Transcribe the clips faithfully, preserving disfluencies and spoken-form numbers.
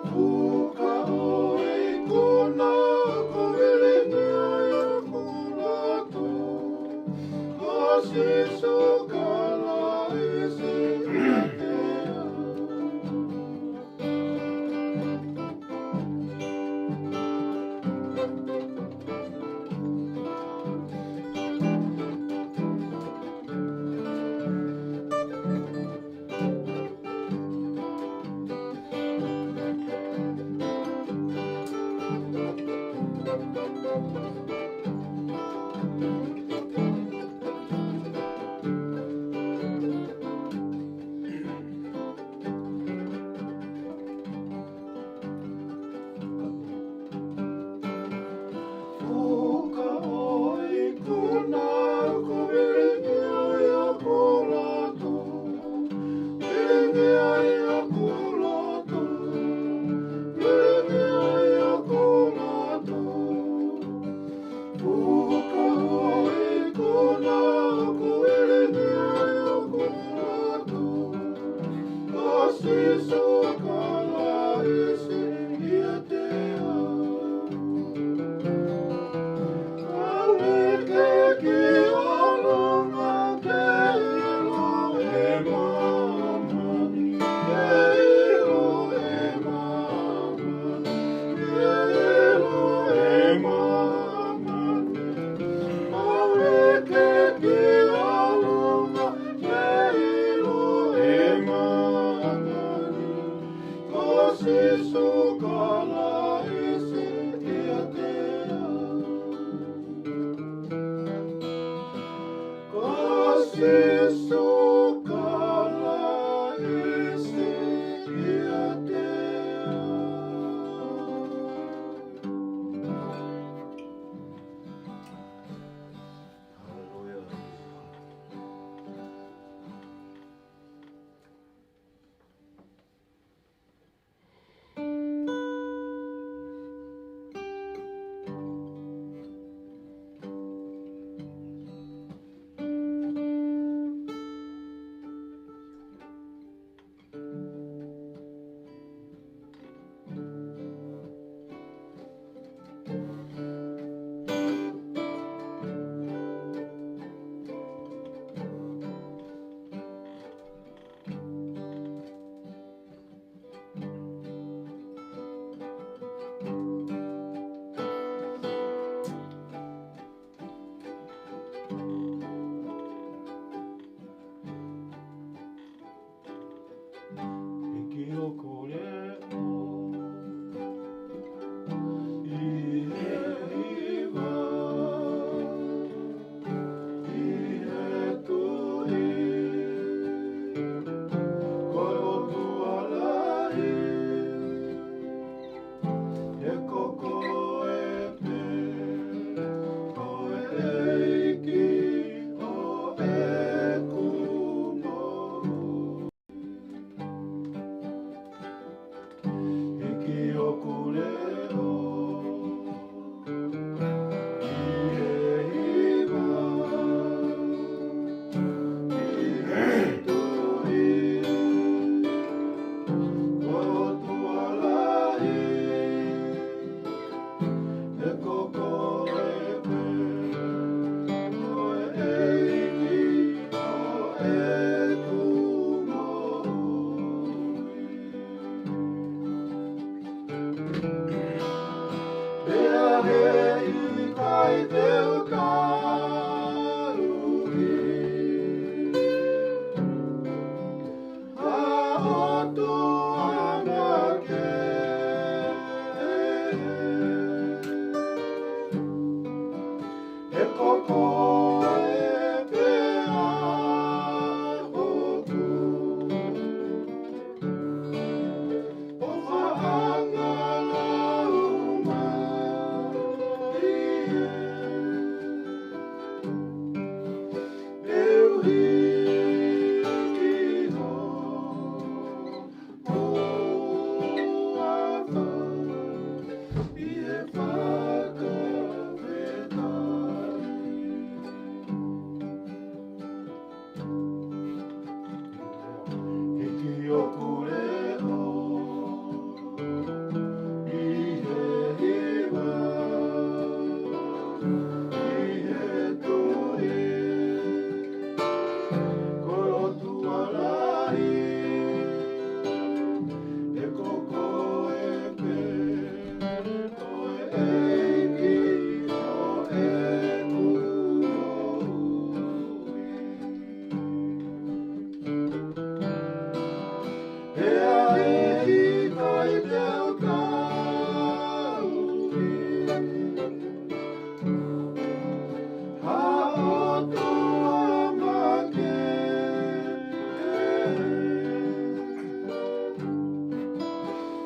Fuka ʻo e ikuna ʻoku vilingia ai ʻa e kulato, ko Sīsū Kalaisi ʻiate au. Fuka ʻo e ikuna ʻoku vilingia ai ʻa e kulato, vilingia ai ʻa e kulato, vilingia ai ʻa e kulato. Fuka ʻo e ikuna ʻoku vilingia ai ʻa e kulato, ko Sīsū Kalaisi ʻiate au. ʻAlu ke ki ʻolunga ke ʻilo ʻe māmani, ke ʻilo ʻe māmani, ke ʻilo ʻe māmani. ʻAlu ke ki ʻolunga ke ʻilo ʻe māmani, ko Sīsū Kalaisi ʻiate au. Ko Sīsū Kalaisi ʻiate au. Haleluia. ʻEiki, ʻoku leʻo ʻi he hiva, ʻi he tui, ko e ʻOtua lahi, he ko koe pē ko e ʻEiki ʻo ʻeku moʻui. ʻEiki, ʻoku leʻo ʻi he hiva, ʻi he tui, ko e ʻOtua lahi, he ko koe pē ko e ʻEiki ʻo ʻeku moʻui.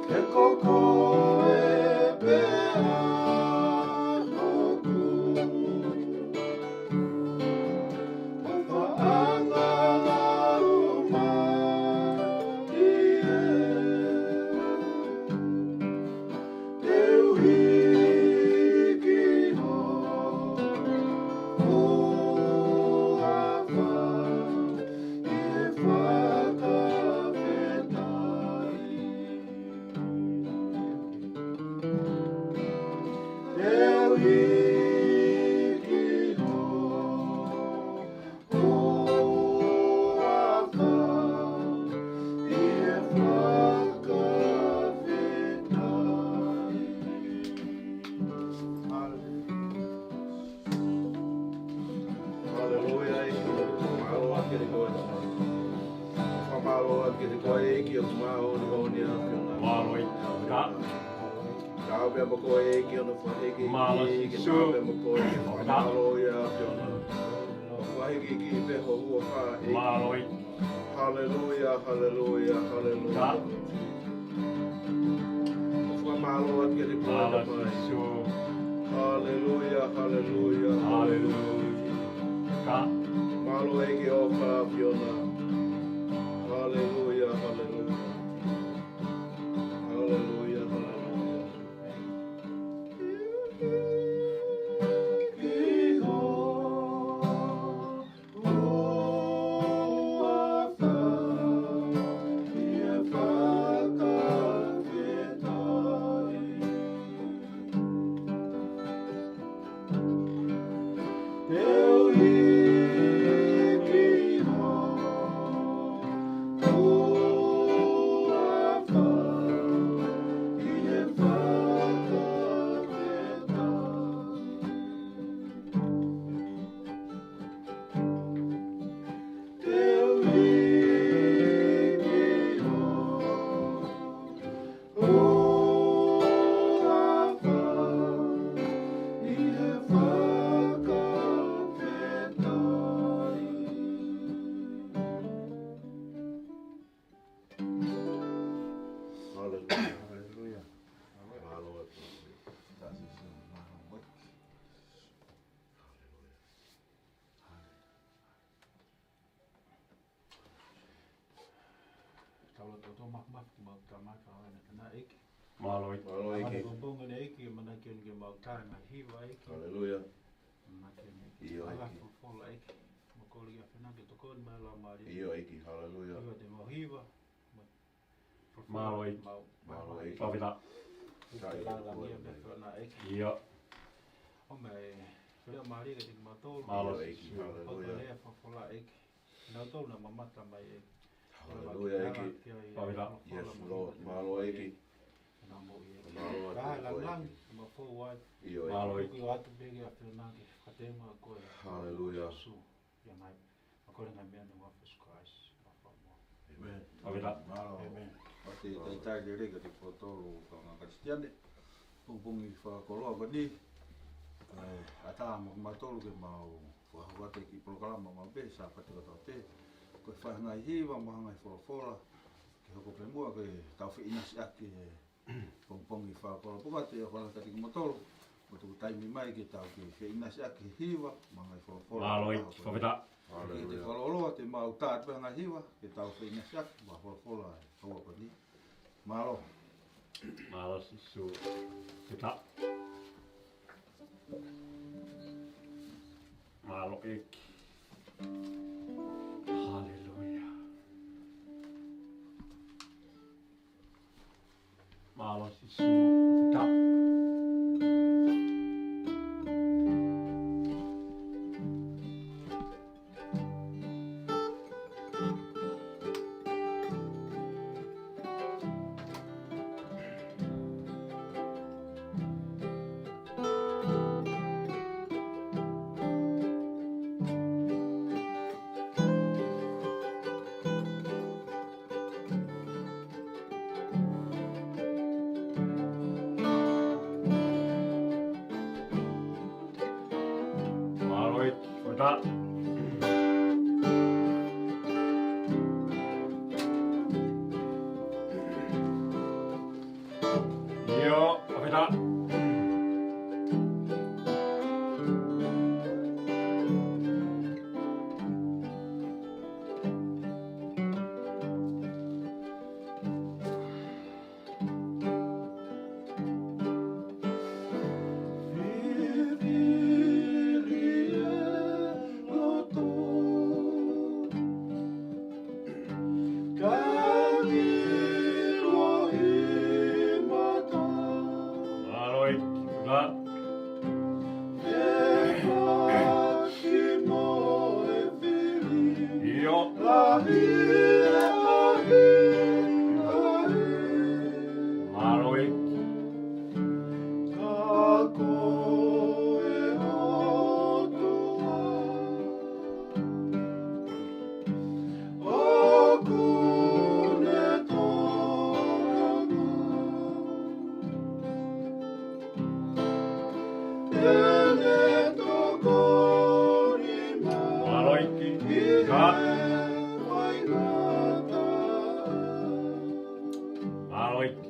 He ko koe pē ʻa hoku ʻofa ʻangalaumaʻi ē. Te u hiki ho huafa ʻi he fakafetaʻi. Te u hiki ho huafa ʻi he fakafetaʻi. Haleluia, ʻEiki. Mālō atu kiate koe. Fakamālō atu kiate koe, ʻEiki, ʻoku māʻoniʻoni ʻa e ʻAfiona. Mālō, ʻEiki. Ka. Taau pē mo koe, ʻEiki, ʻo na fakahiki. Mālō, ke Sīsū. Taau pē mo koe, ke fakamālō ʻa e ʻAfiona. Fakahiki pē ho huafa, ʻEiki. Mālō, ʻEiki. Haleluia, haleluia, haleluia. Ka. Fakamālō atu kiate koe, mālō, Tamai. Sīsū. Haleluia, haleluia, haleluia. Ka. Mālō ʻEiki ʻofa ʻAfiona. Haleluia, haleluia. Haleluia, haleluia. Ki ho huafa ʻi he fakafetaʻi. Te u hiki ho huafa ʻi he fakafetaʻi. Te u hiki ho huafa ʻi he fakafetaʻi. Haleluia. Haleluia. Mālō atu. Haleluia. Tau lotu. ʻOtua Māfimafi, ko homau Tamai, ko e ʻAlo ʻo e ʻEiki. Mālō ʻEiki. Mālō ʻEiki. Ko e pongipongi ni ʻEiki, ʻamanaki eni ke mau tala e ngaahi hiva ʻEiki. Haleluia. ʻAmanaki eni ʻEiki. ʻIo, ʻEiki. Folofola ʻEiki. Mau kole ki he ʻAfiona ke tokoni mai e Laumālie. ʻIo, ʻEiki. Haleluia. Hiva te mau hiva. Mālō ʻEiki. Mau, mālō ʻEiki. Fakafetaʻi. Ke lāngilangiʻia pē ʻa e ʻAfiona ʻEiki. ʻIo. ʻOmai e Laumālie kiate kimautolu. Mālō ʻEiki. Haleluia. Ko e lea folofola ʻEiki. Nautolu naʻa mamata mai ʻEiki. Haleluia, ʻEiki. Fakafetaʻi. Yes, Lord. Mālō ʻEiki. Naʻa mau ʻi ai. Mālō atu. Ka e lāngilangi, mau fou ai. ʻIo, ʻEiki. Mālō ʻEiki. Tuku atu pē ki he ʻAfiona ke fakateunga koe. Haleluia. Sīsū. ʻIa mai. Mau kole e ngaahi meʻa ni ʻi he huafa ʻo Sīsū Kalaisi, ʻa e Fakamoʻui. ʻĒmeni. Fakafetaʻi. Mālō. ʻĒmeni. ʻOku ou talitali lelei kiate kimoutolu kāinga Kalisitiane. Pongipongi fakakoloa ko eni. ʻE, ʻatā mo kimautolu ke mau fakahoko atu e kiʻi polokalama maʻu pē, Sāpate kotoa pē. Ko e fai e ngaahi hiva mo e ngaahi folofola. Ke hoko pē muʻa ke tau feʻinasiʻaki e pongipongi fakakoloa. Pea ʻoku ou ʻoatu e ʻofa lahi kiate kimoutolu. Mo tuku taimi mai ke tau kiʻi feʻinasiʻaki e hiva mo e ngaahi folofola. Mālō ʻEiki, fakafetaʻi. Ke te fakalōloa te mau tā atu pē e ngaahi hiva, ke tau feʻinasiʻaki mo e folofola ʻo e houa ko eni. Mālō. Mālō Sīsū. Fakafetaʻi. Mālō ʻEiki. Haleluia. Mālō Sīsū. Fakafetaʻi. Mālō ʻEiki, fakafetaʻi. ʻIo, fakafetaʻi. Mālō ʻEiki. ʻIo. Mālō ʻEiki. Mālō ʻEiki. Mālō ʻEiki.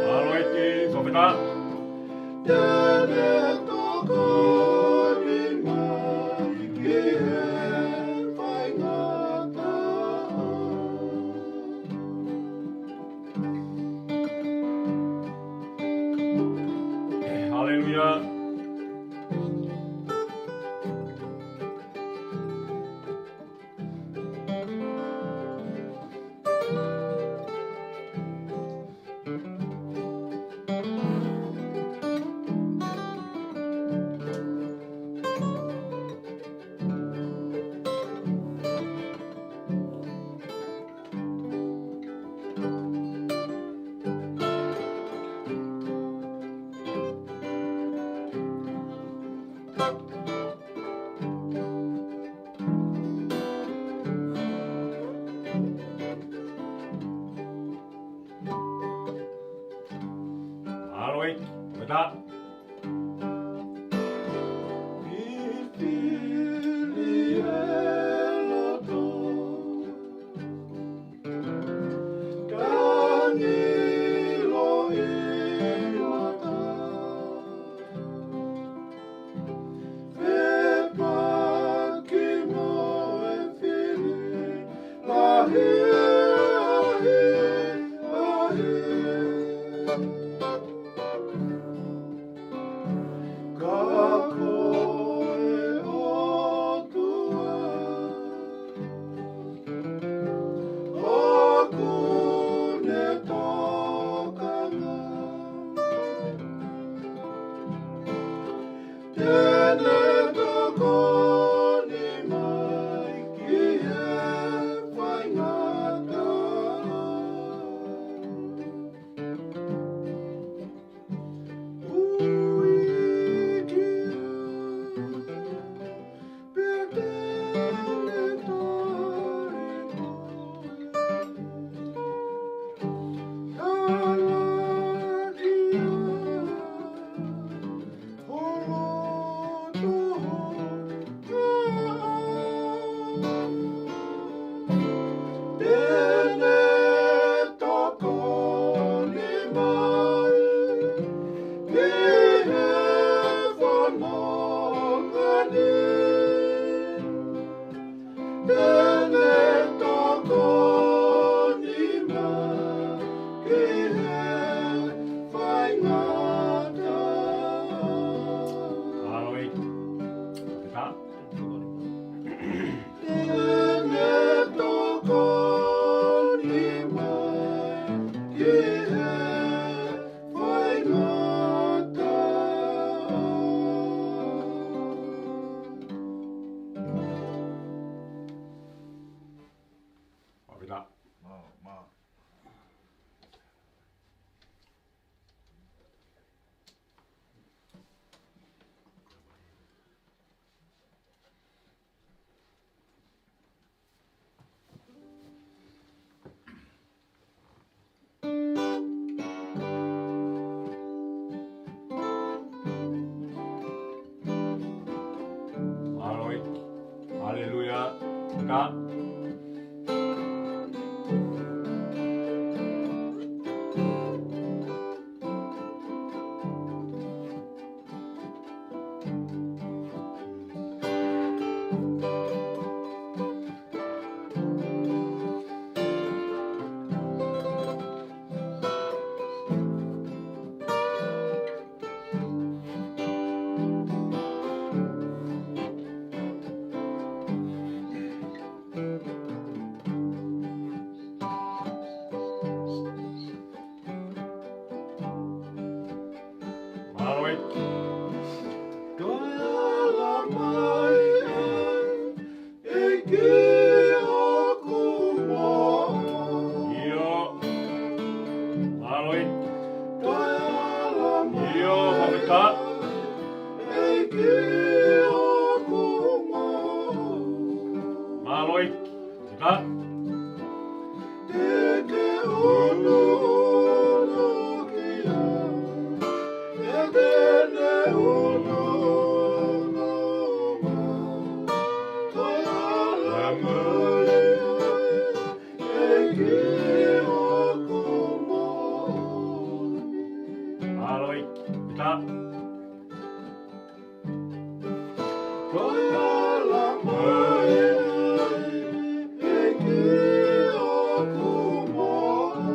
Mālō ʻEiki, fakafetaʻi. Haleluia. Mālō ʻEiki, fakafetaʻi. Haleluia. Ka. Mālō ʻEiki. Toe ala mai ʻEiki ʻoku moʻui. ʻIo. Mālō ʻEiki. Toe ala mai ʻIo, fakafetaʻi. ʻEiki ʻoku moʻui. Mālō ʻEiki. Ka. Te ke ʻunuʻunu ki ai, pea te ne ʻunuʻunu mai. Toe ala mai ʻEiki ʻoku moʻui. Mālō ʻEiki. Ka. Toe ala mai ʻEiki ʻoku moʻui.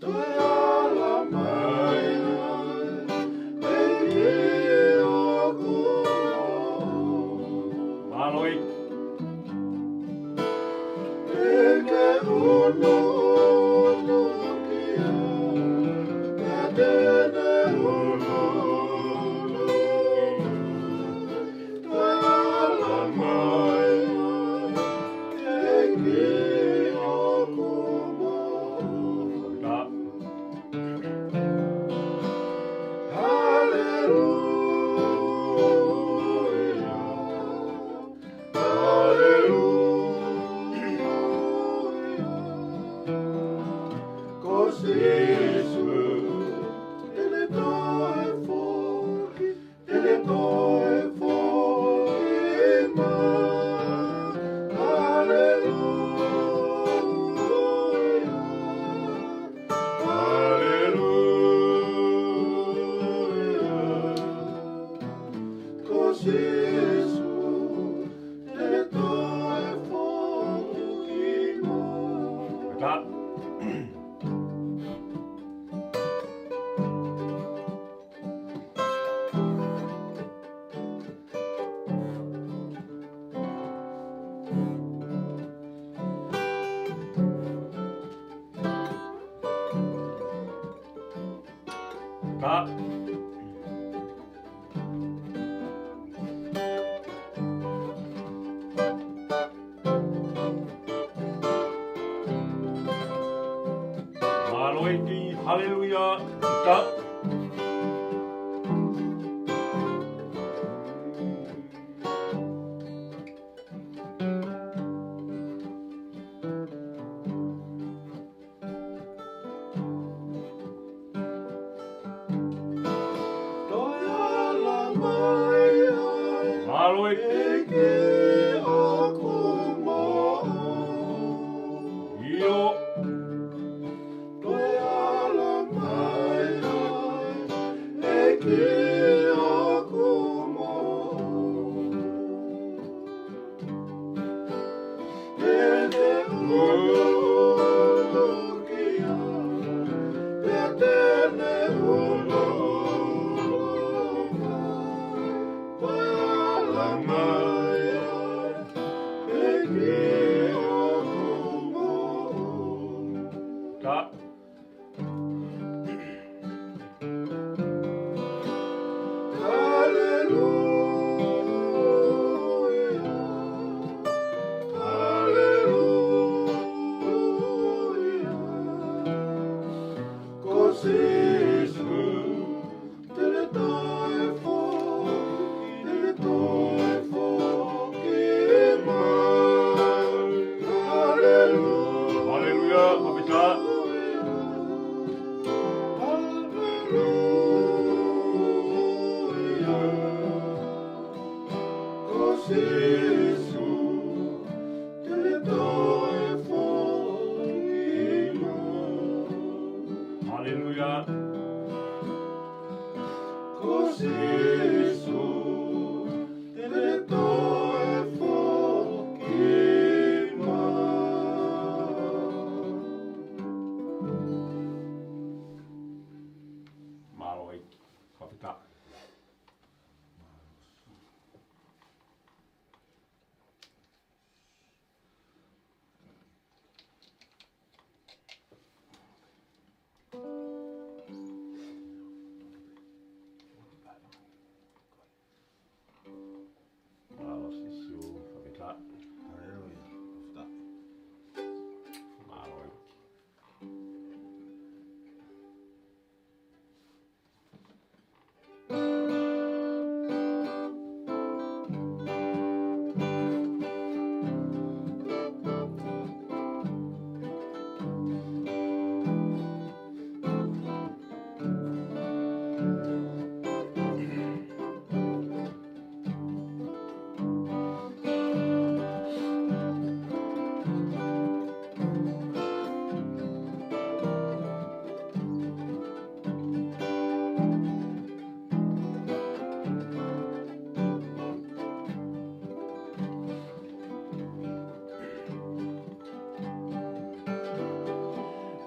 Toe ala mai ʻEiki ʻoku moʻui. Mālō ʻEiki. Te ke ʻunuʻunu ki ai, pea te ne ʻunuʻunu mai. Toe ala mai ʻEiki ʻoku moʻui. Ka. Haleluia. Haleluia. Ko Sīsū, te ne toe foki, te ne toe foki mai. Haleluia. Haleluia. Ko Sīsū, te ne toe foki mai. Ka. Ka. Mālō ʻEiki, haleluia, ka. Toe ala mai ai. Mālō ʻEiki. ʻEiki ʻoku moʻui. ʻIo. Toe ala mai ai. ʻEiki ʻoku moʻui. Te ne ʻunuʻunu ki ai, pea te ne ʻunuʻunu mai. Toe ala mai ai, ʻEiki ʻoku moʻui. Ka. Haleluia, haleluia. Ko Sīsū, Sīsū, te ne toe foki mai. Haleluia. Ko Sīsū, te ne toe foki mai. Mālō ʻEiki. Fakafetaʻi. Mālō Sīsū, fakafetaʻi. Haleluia. Fakafetaʻi. Mālō ʻEiki.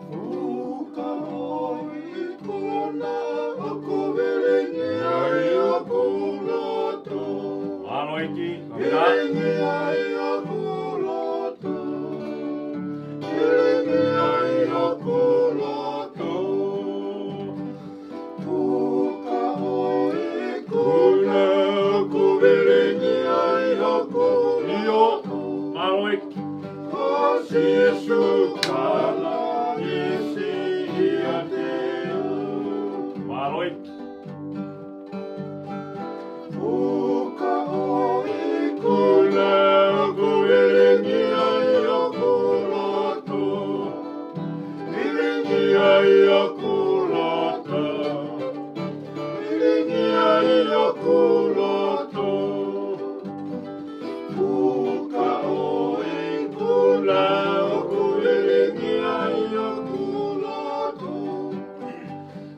Fuka ʻo ikuna ʻoku vilingi ai hoku loto. Mālō ʻEiki, fakafetaʻi. Vilingi ai hoku loto. Vilingi ai hoku loto. Fuka ʻo ikuna ʻoku vilingi ai hoku loto. Mālō ʻEiki. Ko Sīsū Kalaisi ʻiate au. Mālō ʻEiki. Fuka ʻo ikuna ʻoku vilingi ai hoku loto. Vilingi ai hoku loto. Vilingi ai hoku loto. Fuka ʻo ikuna ʻoku vilingi ai hoku loto.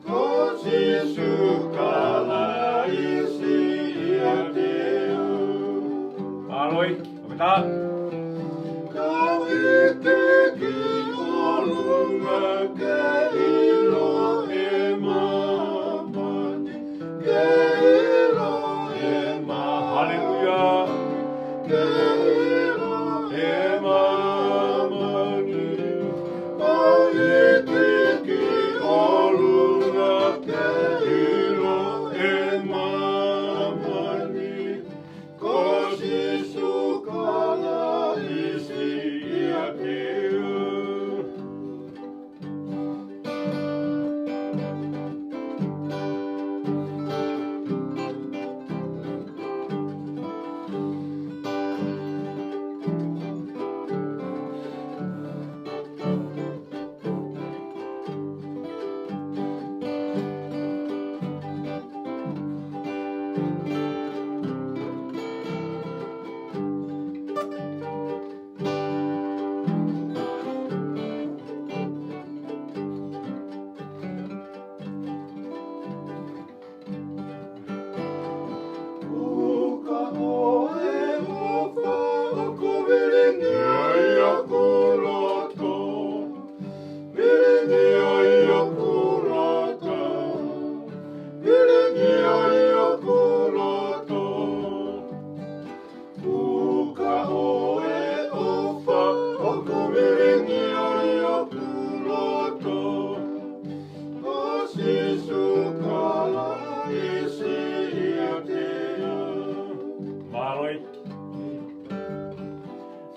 Ko Sīsū Kalaisi ʻiate au. Mālō ʻEiki, fakafetaʻi. Kau ʻi he kiʻi ʻolunga ke ʻilo ʻe māmani, ke ʻilo ʻe māmani. Haleluia. Ke ʻilo ʻe māmani. Kau ʻi he kiʻi ʻolunga ke ʻilo ʻe māmani. Ko Sīsū Kalaisi ʻiate au. Fuka ʻo e ʻofa ʻoku vilingi ai hoku loto. Vilingi ai hoku loto. Vilingi ai hoku loto. Fuka ʻo e ʻofa ʻoku vilingi ai hoku loto. Ko Sīsū Kalaisi ʻiate au. Mālō ʻEiki.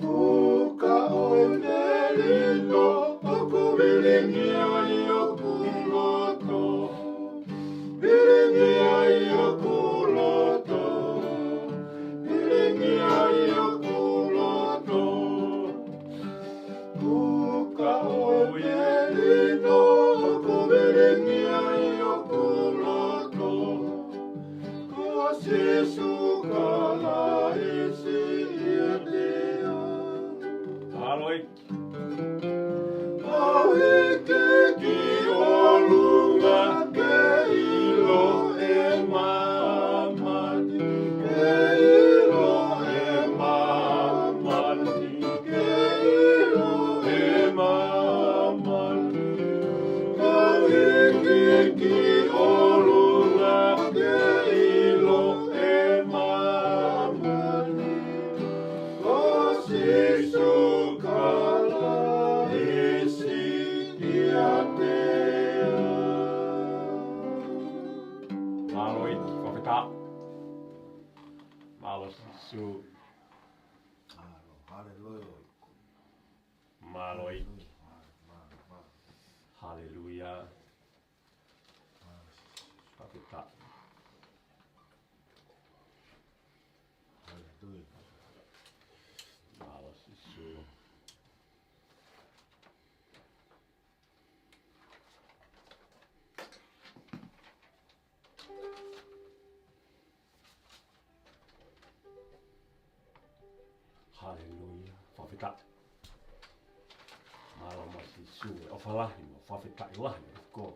Fuka ʻo e melino ʻoku vilingi ai hoku loto. Vilingi ai hoku loto. Vilingi ai hoku loto. Fuka ʻo e melino ʻoku vilingi ai hoku loto. Ko Sīsū Kalaisi Mālō ʻEiki, fakafetaʻi. Mālō Sīsū. Haleluia. Mālō ʻEiki. Haleluia. Fakafetaʻi. Mālō Sīsū. Haleluia. Fakafetaʻi. Mālō mo Sīsū, ʻofa lahi mo fakafetaʻi lahi ko.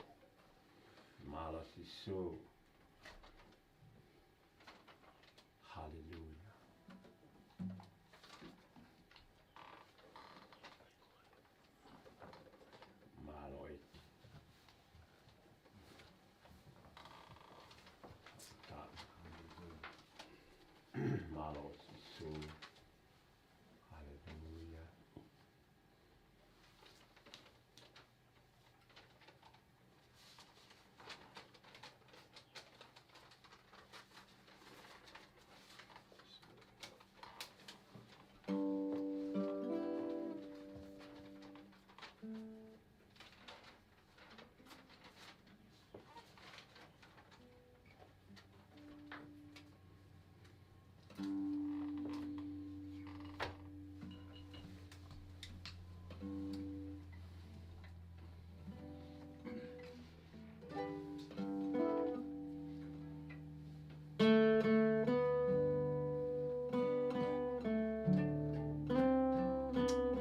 Mālō Sīsū. Haleluia. Mālō ʻEiki. Mālō Sīsū. Haleluia.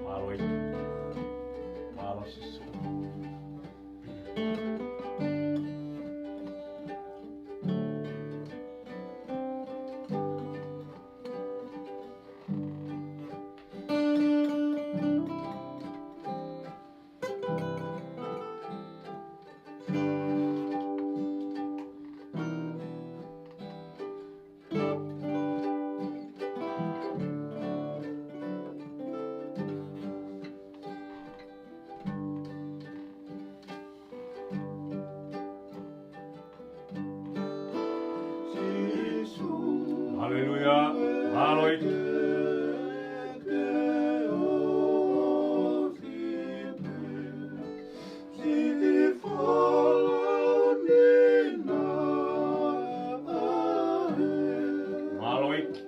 Mālō ʻEiki. Mālō Sīsū. Haleluia. Mālō ʻEiki. Mālō ʻEiki.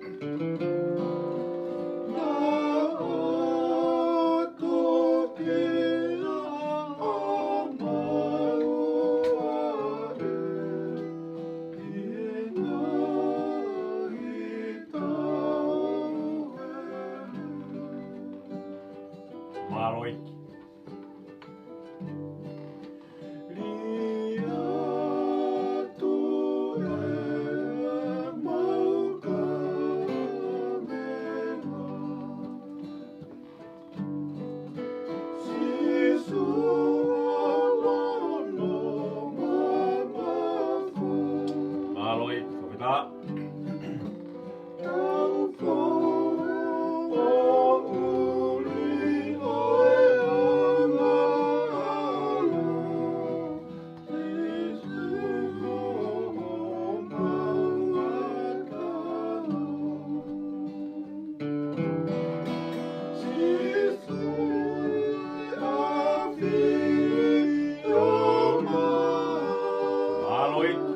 Mālō ʻEiki. Mālō ʻEiki, fakafetaʻi. Mālō ʻEiki.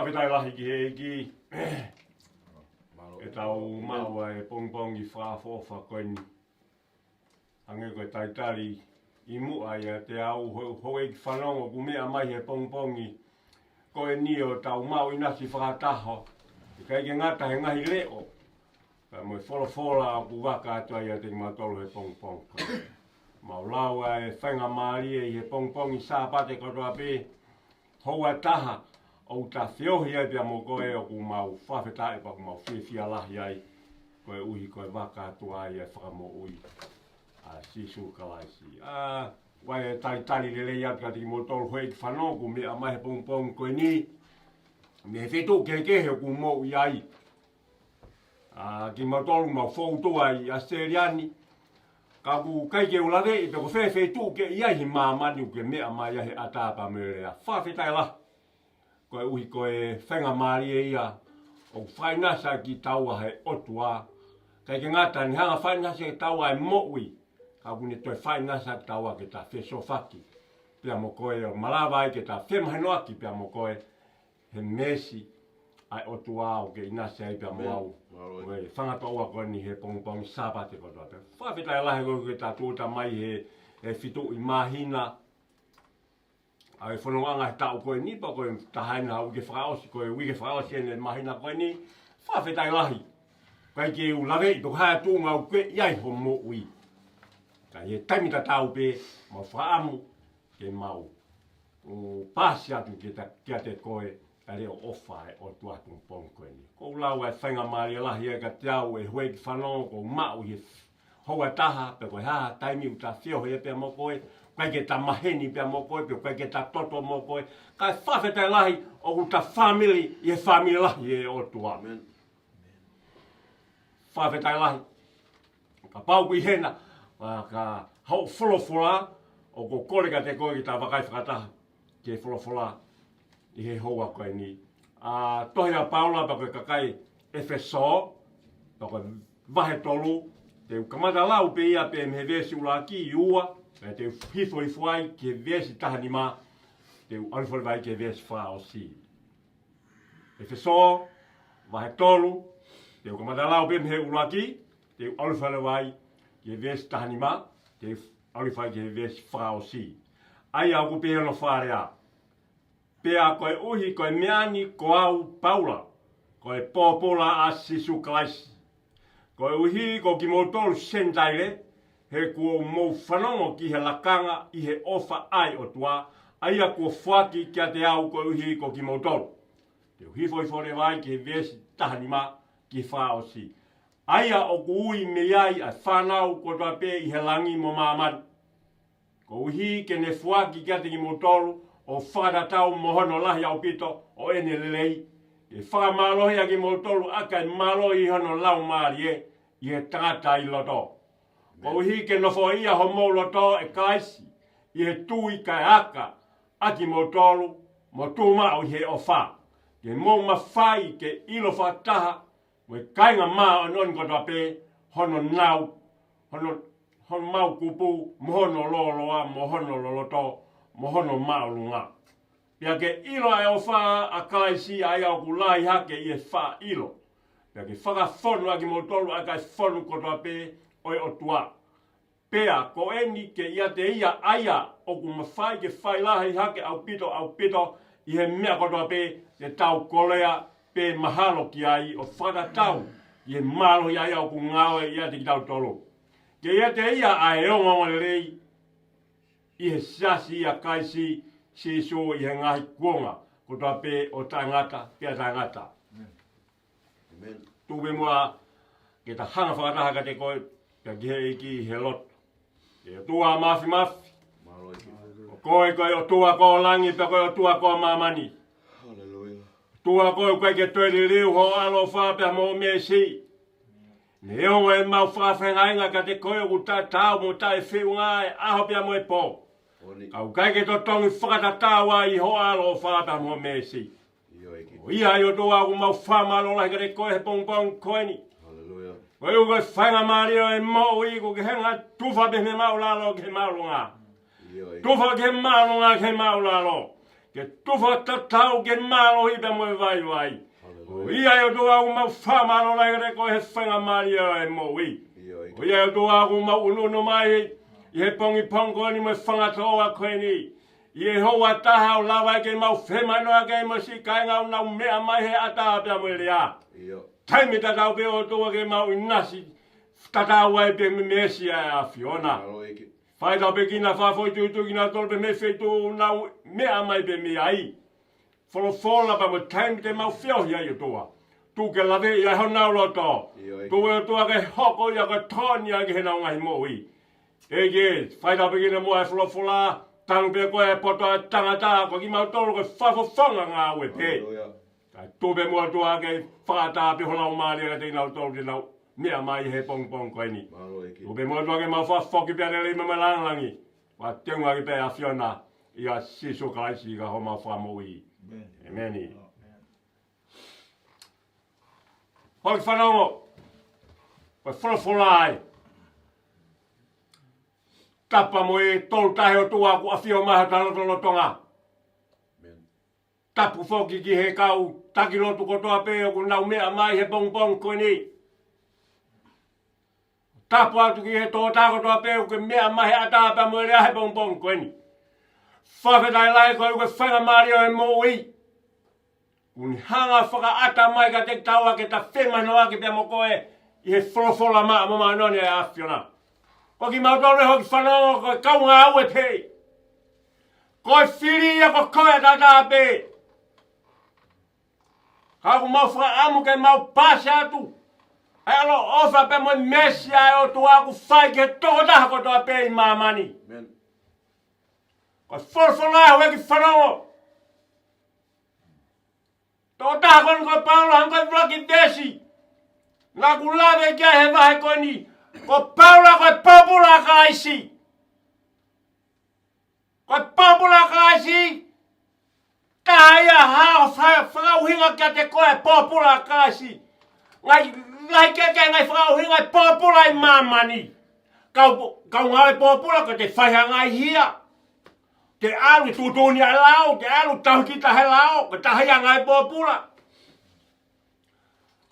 Fakafetaʻi lahi ki he ʻEiki. ʻE tau maʻu ʻa e pongipongi fakaʻofoʻofa ko eni. Hangē ko e talitali ʻi muʻa ʻiate au, hou, houʻeiki fanongo, ʻoku meʻa mai he pongipongi ko eni ʻo tau maʻu ʻinasi fakataha. ʻIkai ke ngata he ngaahi leʻo, pea mo e folofola ʻoku vaka atu ai ʻiate kimautolu he pongipongi ko eni. Mau lau ʻa e faingamālie ʻi he pongipongi Sāpate kotoa pē, houa ʻe taha, ʻoku ta feohi ai pea mo koe, ʻoku mau fakafetaʻi pea ʻoku mau fiefia lahi ai, koeʻuhi ko e vaka atu ai ʻa e Fakamoʻui, ʻa Sīsū Kalaisi. ʻA, ʻoku ou talitali lelei atu kiate kimoutolu houʻeiki fanongo ʻoku meʻa mai he pongipongi ko eni, mei he feituʻu kehekehe ʻoku mou ʻi ai. ʻA, kimautolu mau fou tuʻu ai ʻi ʻAositelēlia ni, ka ʻoku ʻikai ke u laveʻi pe ko fē feituʻu ke ʻi ai he māmani ʻoku ke meʻa mai ai he ʻatā pea mo e lea. Fakafetaʻi lahi. Koeʻuhi ko e faingamālie ia ʻoku fakaʻinasi kitaua he ʻOtua. ʻIkai ke ngata ne hanga fakaʻinasi kitaua he moʻui, ka ʻoku ne toe fakaʻinasi kitaua ke ta fesoʻofaki pea mo koe, ʻo malava ai ke ta femahinoʻaki pea mo koe he meesi ʻa e ʻOtua ʻoku ke ʻinasi ai pea mo au. Mālō. Ko e fanga toʻua ko eni he pongipongi Sāpate kotoa pē. Fakafetaʻi lahi ko e ke ta tūʻuta mai he, he feituʻu ʻi māhina ʻa e fonongaʻanga he taʻu ko eni, pea ko e taha eni ha uike fakaʻosi, ko e uike fakaʻosi eni he māhina ko eni. Fakafetaʻi lahi. ʻIkai ke u laveʻi pe ko e hā e tuʻunga ʻoku ke ʻi ai ho moʻui. Ka ʻi he taimi tatau pē, mau fakaʻamu ke mau ʻo pasi atu ke ta, kiate koe ʻa e leʻo ʻofa ʻa e ʻOtua he pongipongi ko eni. ʻOku ou lau ʻa e faingamālie lahi ia kiate au, ʻe houʻeiki fanongo, ʻoku ou maʻu ʻi he houa ʻe taha, pe ko e hā ha taimi ʻoku ta feohi ai pea mo koe, ʻikai ke ta maheni pea mo koe, pe ʻikai ke ta toto mo koe, kae fakafetaʻi lahi ʻoku ta fāmili ʻi he fāmili lahi ʻo e ʻOtua. Amen. Fakafetaʻi lahi. Kapau ʻoku ʻi hena, ʻa, ka haʻu folofola, ʻoku ou kole kiate koe ke ta vakai fakataha ki he folofola ʻi he houa ko eni. ʻA, tohi ʻa Paula pea ko e kakai ʻEfesō, pea ko e vahe tolu, te u kamata lau pē ia pē mei he veesi ʻuluaki, ua, pea te u hifo hifo ai ki he veesi taha nima, te u ʻalu hifo leva ai ki he veesi fakaʻosi. ʻEfesō, vahe tolu, te u kamata lau pē mei he ʻuluaki, te u ʻalu hifo leva ai ki he veesi taha nima, te u ʻalu hifo ai ki he veesi fakaʻosi. ʻA ia ʻoku pehē hono fakalea: Pea koeʻuhi ko e meʻa ni ko au Paula, ko e pōpula ʻa Sīsū Kalaisi, koeʻuhi ko kimoutolu Senitaile, he kuo mou fanongo ki he lakanga ʻi he ʻofa ʻa e ʻOtua, ʻa ia kuo foaki kiate au koeʻuhi ko kimoutolu. Te u hifo hifo leva ai ki he veesi taha nima ki he fakaʻosi. ʻA ia ʻoku ui mei ai ʻa e fānau kotoa pē ʻi he langi mo māmani, koeʻuhi ke ne foaki kiate kimoutolu ʻo fakatatau mo hono lahi ʻaupito ʻo ʻene lelei, ke fakamālohi ʻa kimoutolu ʻaki ʻa e mālohi ʻi hono laumālie ʻi he tangata ʻi loto. Koeʻuhi ke nofoʻia homou loto ʻe Kalaisi ʻi he tui, kae aka ʻa kimoutolu mo tuʻu maʻu ʻi he ʻofa, ke mou mafai ke ʻilo fakataha mo e kāinga māʻoniʻoni kotoa pē hono nau, hono, hono mau kupu, mo hono lōloa, mo hono loloto, mo hono māʻolunga. Pea ke ʻilo ʻa e ʻofa ʻa Kalaisi, ʻa ia ʻoku lahi hake ʻi he faʻa ʻilo. Pea ke fakafonu ʻa kimoutolu ʻaki ʻa e fonu kotoa pē ʻo e ʻOtua. Pea ko eni ke ʻiate ia ʻa ia ʻoku mafai ke fai lahi hake ʻaupito, ʻaupito ʻi he meʻa kotoa pē, te tau kolea pe mahalo ki ai, ʻo fakatatau ʻi he mālohi ʻa ia ʻoku ngāue ʻiate kitautolu. Ke ʻiate ia ʻa e ongoongolelei ʻi he siasi ʻia Kalaisi Sīsū ʻi he ngaahi kuonga kotoa pē ʻo taʻengata pea taʻengata. Amen. Tuku pē muʻa ke ta hanga fakataha kiate koe, pea ki he ʻEiki he lotu. ʻE ʻOtua Māfimafi, ko koe ko e ʻOtua ko langi pea ko e ʻOtua ko māmani. Hallelujah. ʻOtua, ko koe ʻoku ʻikai ke toe liliu ho ʻaloʻofa pea mo e meesi. Neongo ʻemau fakafeangai kiate koe ʻoku taʻetaau mo taʻefeʻunga e ʻaho pea mo e pō, ka ʻoku ʻikai ke totongi fakatatau ai ho ʻaloʻofa pea mo e meesi. ʻIo, ʻEiki. Ko ia ai ʻOtua ʻoku mau fakamālō lahi kiate koe he pongipongi ko eni. Hallelujah. Koeʻuhi ko e faingamālie ʻo e moʻui, ko e hanga ʻo tufa pē mei he māʻulalo ki he māʻolunga. ʻIo, ʻEiki. Tufa ki he māʻolunga ki he māʻulalo. ke tufa tatau ki he mālohi pea mo e vaivai. Haleluia. ʻOku ʻi ai ʻOtua ʻoku mau fakamālō lahi kiate koe he faingamālie ʻo e moʻui. ʻIo, ʻEiki. ʻOku ʻi ai ʻOtua ʻoku mau ʻunuʻunu mai ʻi he pongipongi ko eni mo e fanga toʻa ko eni. ʻI he houa ʻe taha ʻo lava ke mau femanoa ke mo e siʻi kāinga ʻoku nau meʻa mai he ʻatā pea mo e lea. ʻIo. Taimi tatau pē ʻOtua ke mau ʻinasi tatau ai pē mo e meesi ʻa e ʻAfiona. Mālō ʻEiki. Fai tāpuekina fakafoʻituitui kinautolu pē mei he feituʻu ʻoku nau meʻa mai pē mei ai. Folofola pea mo e taimi te mau feohi ai ʻOtua. Tuku ke laveʻi ʻa honau loto. ʻIo ʻEiki. Tuku ʻOtua ke hoko ia ko e tokoni ʻa ki heʻenau ngaahi moʻui. ʻEiki, fai tāpuekina muʻa e folofola, tangi pē koe he poto ʻa e tangata, ko kimautolu ko e fakafofonga ngāue pē. Haleluia. Kae tuku pē muʻa ʻOtua ke fakaʻatā pē ho Laumālie kiate kinautolu te nau meʻa mai he pongipongi ko eni. Mālō ʻEiki. Tuku pē muʻa ʻOtua ke mau fakafoki pē ʻa e lelei mo e lāngilangi. Fakateunga ʻaki pē ʻa e ʻAfiona, ʻia Sīsū Kalaisi ko homau Fakamoʻui. ʻĒmeni. ʻĒmeni. ʻĒmeni. Hoʻo kiʻi fanongo, ko e folofola ʻa e Tapa mo e Tolu Tahaʻi ʻOtua kuo ʻafio mai hotau lotolotonga. ʻĒmeni. Tapu foki ki he kau taki lotu kotoa pē ʻoku nau meʻa mai he pongipongi ko eni. Tapu atu ki he tokotaha kotoa pē ʻoku ke meʻa mai he ʻatā pea mo e lea he pongipongi ko eni. Fakafetaʻi lahi koeʻuhi ko e faingamālie ʻo e moʻui. ʻOku ne hanga ʻo fakaʻatā mai kiate kitaua ke ta femanoaʻaki pea mo koe ʻi he folofola maʻa mo māʻoniʻoni ʻa e ʻAfiona. Ko kimautolu ʻi hoʻo kiʻi fanongo ko e kau ngāue pē. Ko e fili ia ko koe ʻataʻatā pē. Ka ʻoku mau fakaʻamu ke mau paasi atu ʻa e ʻaloʻofa pea mo e meesi ʻa e ʻOtua ʻoku fai ki he tokotaha kotoa pē ʻi māmani. ʻĒmeni. Ko e folofola ʻa e houʻeiki fanongo. Tokotaha ko eni ko Paula, hangē ko e ʻuluaki veesi naʻa ku lave ki ai he vahe ko eni. Ko Paula ko e pōpula ʻa Kalaisi. Ko e pōpula ʻa Kalaisi, ka ʻi ai ha fa-, fakaʻuhinga kiate koe e pōpula ʻa Kalaisi. Ngaahi, ngaahi kehekehe ngaahi fakaʻuhinga e pōpula ʻi māmani. Kau, kau ngāue pōpula ko e te fai ha ngaahi hia. Te ʻalu tuʻutuʻuni ʻa e lao, te ʻalu tauhi kita he lao, ko e taha ia e ngāue pōpula.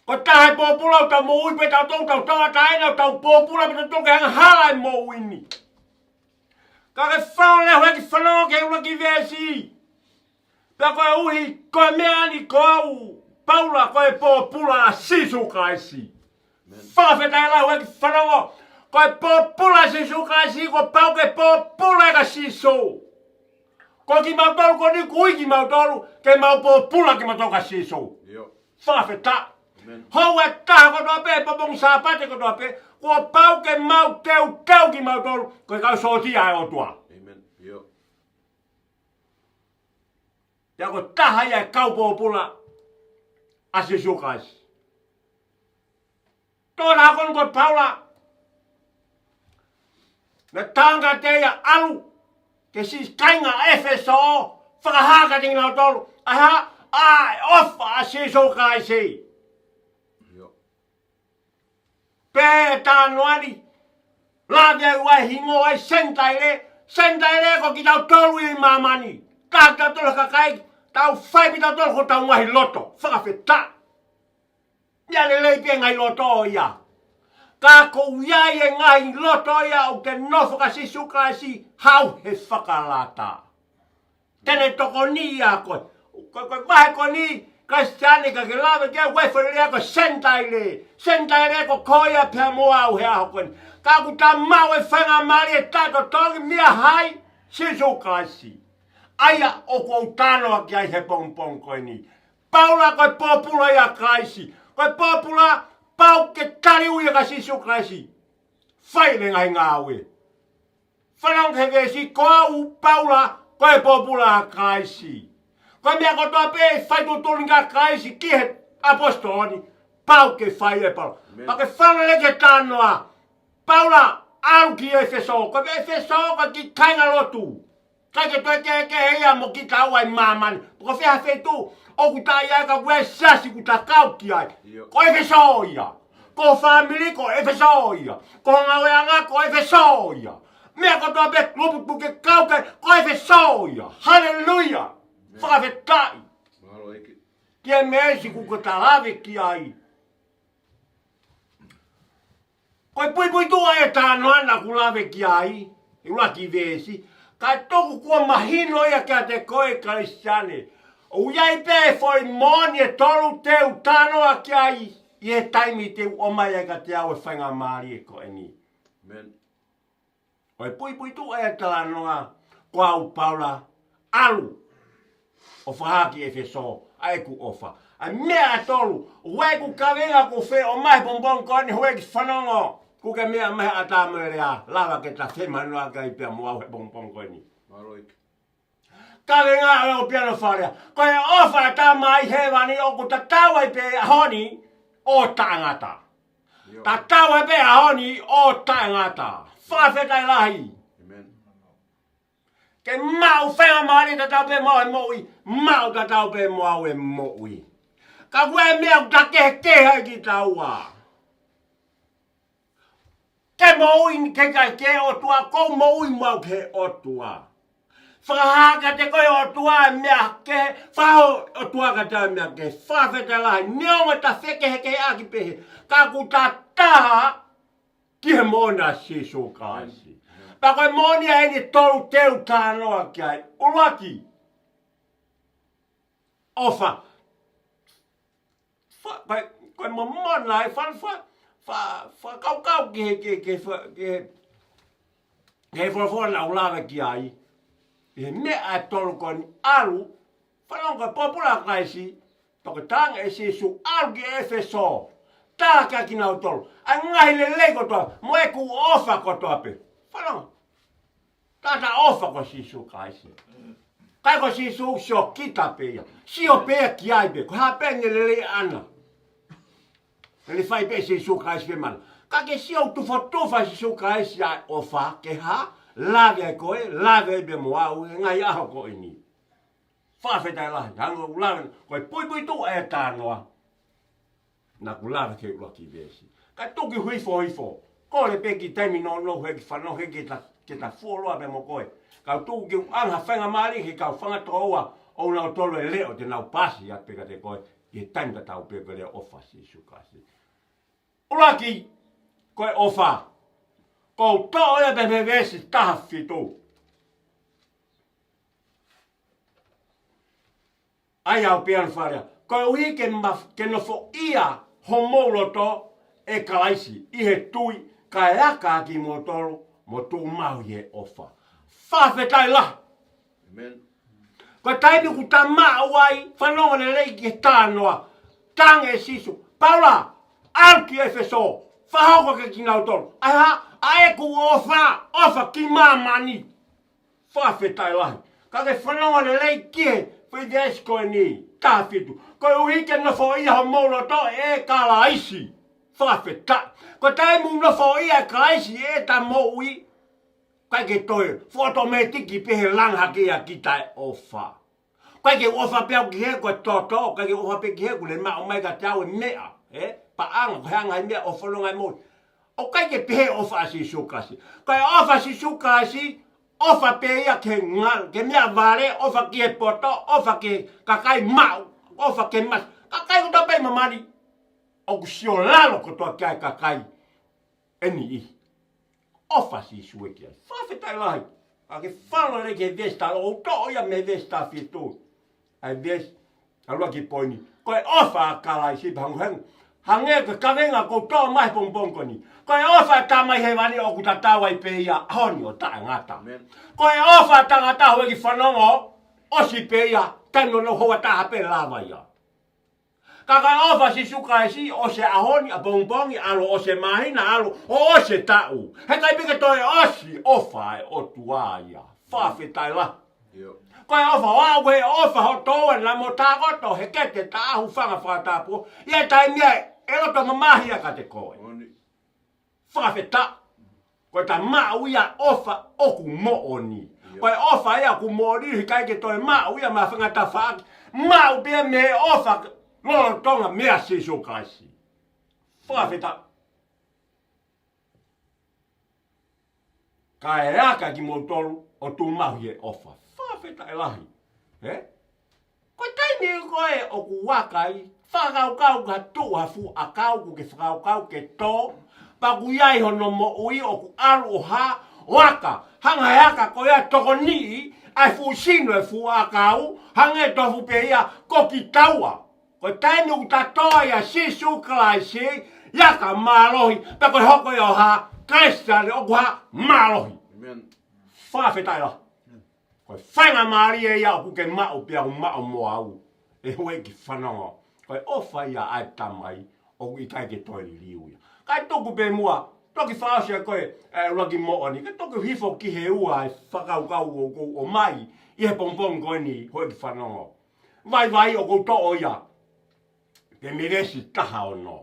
Ko e taha e pōpula ʻoku tau moʻui pē tautolu, tau tauʻatāina, tau pōpula pē tautolu ke angahala e moʻui ni. Ka ke fao lea houʻeiki fanongo ki he ʻuluaki veesi. Pea koeʻuhi, ko e meʻa ni ko au, Paula, ko e pōpula ʻa Sīsū Kalaisi. ʻĒmeni. Fakafetaʻi lahi houʻeiki fanongo, ko e pōpula ʻa Sīsū Kalaisi, kuo pau ke pōpula ʻa Sīsū. Ko kimautolu ko eni ʻoku ui kimautolu, ke mau pōpula kimautolu kia Sīsū. ʻIo. Fakafetaʻi. ʻĒmeni. Houa ʻe taha kotoa pē, pongipongi Sāpate kotoa pē, kuo pau ke mau teuteu kimautolu, ko e kau sōtia ʻa e ʻOtua. ʻĒmeni. ʻIo. Pea ko e taha ia e kau pōpula ʻa Sīsū Kalaisi. Tokotaha ko eni ko Paula. Naʻe tangata ia ʻalu ki he siʻi kāinga ʻEfesō, fakahā kiate kinautolu ʻa e hā, ʻa e ʻofa ʻa Sīsū Kalaisi. ʻIo. Pea talanoa ni, lave ai ʻa e hingoa ʻa e Senitaile, Senitaile ko kitautolu ʻi māmani. Ka kitautolu kakai, tau fai pē tautolu ko hotau ngaahi loto, fakafetaʻi. Ia lelei pē ngaahi loto ia. Ka ko ia e ngaahi loto ia ʻoku te nofo kia Sīsū Kalaisi, haʻu he fakalata. Te ne tokoni ia koe. Ko, ko e vahe ko eni, Kalisitiane ka ke lave ki ai, ʻoku ʻi ai e foʻi lea ko e Senitaile. Senitaile ko koe ia pea mo au he ʻaho ko eni. Ka ʻoku ta maʻu e faingamālie ʻe taha totongi meia hai, Sīsū Kalaisi. ʻA ia ʻoku ou talanoa ki ai he pongipongi ko eni. Paula ko e pōpula ia ʻa Kalaisi. Ko e pōpula pau ke taliui ia kia Sīsū Kalaisi. Fai ʻene ngaahi ngāue. Fanongo ki he veesi, ko au Paula, ko e pōpula ʻa Kalaisi. Ko e meʻa kotoa pē ʻe fai tuʻutuʻuni kia Kalaisi ki he ʻaposetolo ni, pau ke fai ʻe Paula. ʻĒmeni. Pea ke fanongo leva ki he talanoa. Paula, ʻalu ki ʻEfesō. Ko ʻEfesō ko e kiʻi kāinga lotu. ʻIkai ke toe kehekehe ia mo kitaua ʻi māmani. Ko fē ha feituʻu ʻoku ta ʻi ai ka ko e siasi ʻoku ta kau ki ai. ʻIo. Ko ʻEfesō ia. Ko ho fāmili ko ʻEfesō ia. Ko ho ngāueʻanga ko ʻEfesō ia. Meʻa kotoa pē kulupu ʻoku ke kau ki ai ko ʻEfesō ia. Haleluia. Fakafetaʻi. Mālō ʻEiki. Ki he meesi kuo ke lave ki ai. Ko e puipuituʻa e talanoa naʻa ku lave ki ai, ʻuluaki veesi, ka tuku kuo mahino ia kiate koe Kalisitiane. ʻOku ʻi ai pē foʻi moʻoni ʻe tolu te u talanoa ki ai, ʻi he taimi te u ʻomai ai kiate au e faingamālie ko eni. Amen. Ko e puipuituʻa e talanoa, ko au Paula, ʻalu ʻo fakahā ki ʻEfesō ʻa ʻeku ʻofa. ʻA e meʻa ʻe tolu, ʻoku ʻi ai ʻeku kaveinga ʻoku ou fie ʻomai he pongipongi ko eni, houʻeiki fanongo, kuo ke meʻa mai he ʻatā mo e lea, lava ke ta femanoa ki ai pea mo au he pongipongi ko eni. Mālō ʻEiki. Kaveinga ʻo e ʻapiako Fale. Ko e ʻofa ʻa e Tamai Hēvani ʻoku tatau ai pē ʻaho ni ʻo taʻengata. ʻIo. Tatau ai pē ʻaho ni ʻo taʻengata. Fakafetaʻi lahi. Amen. Ke maʻu faingamālie tatau pē mo e moʻui, maʻu tatau pē mo au e moʻui. Ka ko e meʻa ʻoku ta kehekehe ai kitaua. Ke moʻui ni ke ʻikai ke ʻOtua, ʻoku ou moʻui mo au ki he ʻOtua. Fakahā kiate koe ʻe he ʻOtua e meʻa kehe, fakahā ʻe he ʻOtua kiate au e meʻa kehe. Fakafetaʻi lahi, neongo ʻeta fekehekeheʻaki pehē, ka ʻoku ta taha ki he moʻoni ʻa Sīsū Kalaisi. Pea ko e moʻoni ʻa eni ʻe tolu te u talanoa ki ai. ʻUluaki, ʻofa. Fa-, ko e, ko e momona e fa-, fa-, fa-, fakakaukau ki he, ki he, ki he fa-, ki he, ki he folofola naʻa ku lave ki ai. ʻI he meʻa ʻe tolu ko eni, ʻalu, fanongo, ko e pōpula ʻa Kalaisi, pea ko e tala ange ʻe Sīsū, ʻalu ki ʻEfesō, tala kia kinautolu ʻa e ngaahi lelei kotoa, mo ʻeku ʻofa kotoa pē. Fanongo. Taʻataʻofa ko Sīsū Kalaisi. ʻIkai ko Sīsū sio kita pē ia. Sio pē ia ki ai pē. Ko e hā pē ʻene lelei ʻaʻana. Lelei fai pē Sīsū Kalaisi pē mana. Ka ke sio tufotufa Sīsū Kalaisi ʻa e ʻofa ke hā. Lave ai koe, lave ai pē mo au, he ngaahi ʻaho ko eni. Fakafetaʻi lahi, hangē ko ʻeku lave, ko e puipuituʻa e talanoa. Naʻa ku lave ki he ʻuluaki veesi. Ka tuku ke u hifo hifo. Kole pē ki he taimi nounou houʻeiki fanongo he ke ta, ke ta fuoloa pē mo koe. Ka tuku ke u ʻoange ha faingamālie ki he kau fanga tokoua ʻo nau tolo e leʻo te nau paasi atu pē kiate koe. ʻI he taimi tatau pē ko e leʻo ʻofa Sīsū Kalaisi. ʻUluaki, ko e ʻofa. Ko u toʻo ia pē mei he veesi taha fitu. ʻAi ʻapiako Fale. Koeʻuhi ke ma-, ke nofoʻia homou loto ʻe Kalaisi ʻi he tui, kae aka kimoutolu mo tuʻumaʻu ʻi he ʻofa. Fakafetaʻi lahi. Amen. Ko e taimi ʻoku ta maʻu ai, fanongo lelei ki he talanoa. Tala ange ʻe Sīsū, Paula, ʻalu ki ʻEfesō, fakahoko kia kinautolu ʻa e hā, ʻa ʻeku ʻofa, ʻofa ki māmani. Fakafetaʻi lahi. Ka ke fanongo lelei ki he foʻi veesi ko eni, taha fitu. Koeʻuhi ke nofoʻia homou loto ʻe Kalaisi. Fakafetaʻi. Ko e taimi ʻoku nofoʻia ʻe Kalaisi ʻeta moʻui, ʻikai ke toe, fuʻu ʻotomētiki pē he langa hake ia kita e ʻofa. ʻIkai ke ʻofa pē au ki he ko e toto, ʻikai ke ʻofa pē ki he kuo ne maʻu mai kiate au e meʻa, ē? Paʻanga, ko e anga e meʻa ʻoku fononga ai moʻui. ʻOku ʻikai ke pehē ʻofa ʻa Sīsū Kalaisi. Ko e ʻofa ʻa Sīsū Kalaisi, ʻofa pē ia ki he ngal-, ki he meʻavale, ʻofa ki he poto, ʻofa ki he kakai maʻu, ʻofa ki he masi. Kakai kotoa pē ʻi māmani, ʻoku sio lalo kotoa ki ai kakai ʻe niʻihi. ʻOfa ʻa Sīsū ē ki ai. Fakafetaʻi lahi. Ka ke fanongo lelei ki he veesi taha, ʻo toʻo ia mei he veesi taha fitu. ʻA e veesi, ʻuluaki poini. Ko e ʻofa ʻa Kalaisi pē hanguhangu. Hangē ko e kaveinga ʻoku ou toʻo mai he pongipongi ko eni. Ko e ʻofa ʻa e Tamai Hēvani ʻoku tatau ai pē ia ʻaho ni ʻo taʻengata. Amen. Ko e ʻofa ʻa e tangata houʻeiki fanongo, ʻosi pē ia, taimi nounou houa taha pē lava ia. Ka ko e ʻofa ʻa Sīsū Kalaisi, ʻosi e ʻaho ni, ʻapongipongi, ʻalu ʻosi e māhina, ʻalu ʻosi e taʻu. He ʻikai pē ke toe ʻosi ʻofa ʻa e ʻOtua ia. Fakafetaʻi lahi. ʻIo. Ko e ʻofa ʻoʻou, ko e ʻofa hoʻo toʻa na mo takoto, he kete taʻahu fanga fakatapu. ʻI he taimi ē, ʻe loto mamahi ia kiate koe. Moʻoni. Fakafetaʻi. Ko ʻeta maʻu ia ʻofa ʻoku moʻoni. ʻIo. Ko e ʻofa ia ʻoku moʻoni, he ʻikai ke toe maʻu ia mei he fanga tafaʻaki. Maʻu pē ia mei he ʻofa lolotonga meia Sīsū Kalaisi. Fakafetaʻi. Kae aka kimoutolu ʻo tuʻumaʻu ʻi he ʻofa. Fakafetaʻi lahi. Ē? Ko e taimi ko ē ʻoku aka ai, fakakaukau ka tuʻu ha fuʻu ʻakau, ʻoku ke fakakaukau ke tō, pea ʻoku ʻi ai hono moʻui, ʻoku ʻalu ʻo hā, ʻo aka, hanga ʻe he aka ko ia ʻo tokoniʻi ʻa e fuʻu sino ʻo e fuʻu ʻakau, hangē tofu pē ia ko kitaua. Ko e taimi ʻoku ta tō ai ʻia Sīsū Kalaisi, ʻa ia ka mālohi, pea ko e hoko ia ʻo ha Kalisitiane ʻoku ha mālohi. Amen. Fakafetaʻi lahi. Ko e faingamālie ia ʻoku ke maʻu pea u maʻu mo au, ʻe houʻeiki fanongo. Ko e ʻofa ia ʻa e Tamai ʻoku ʻikai ke toe liliu ia. Kae tuku pē muʻa, toki fakaʻosi ʻa e ko e, ʻe, ʻuluaki moʻoni, ke toki hifo ki he ua ʻa e fakakaukau ʻoku ou ʻomai ʻi he pongipongi ko eni, houʻeiki fanongo. Vaivai ʻoku ou toʻo ia pē mei he veesi taha ono.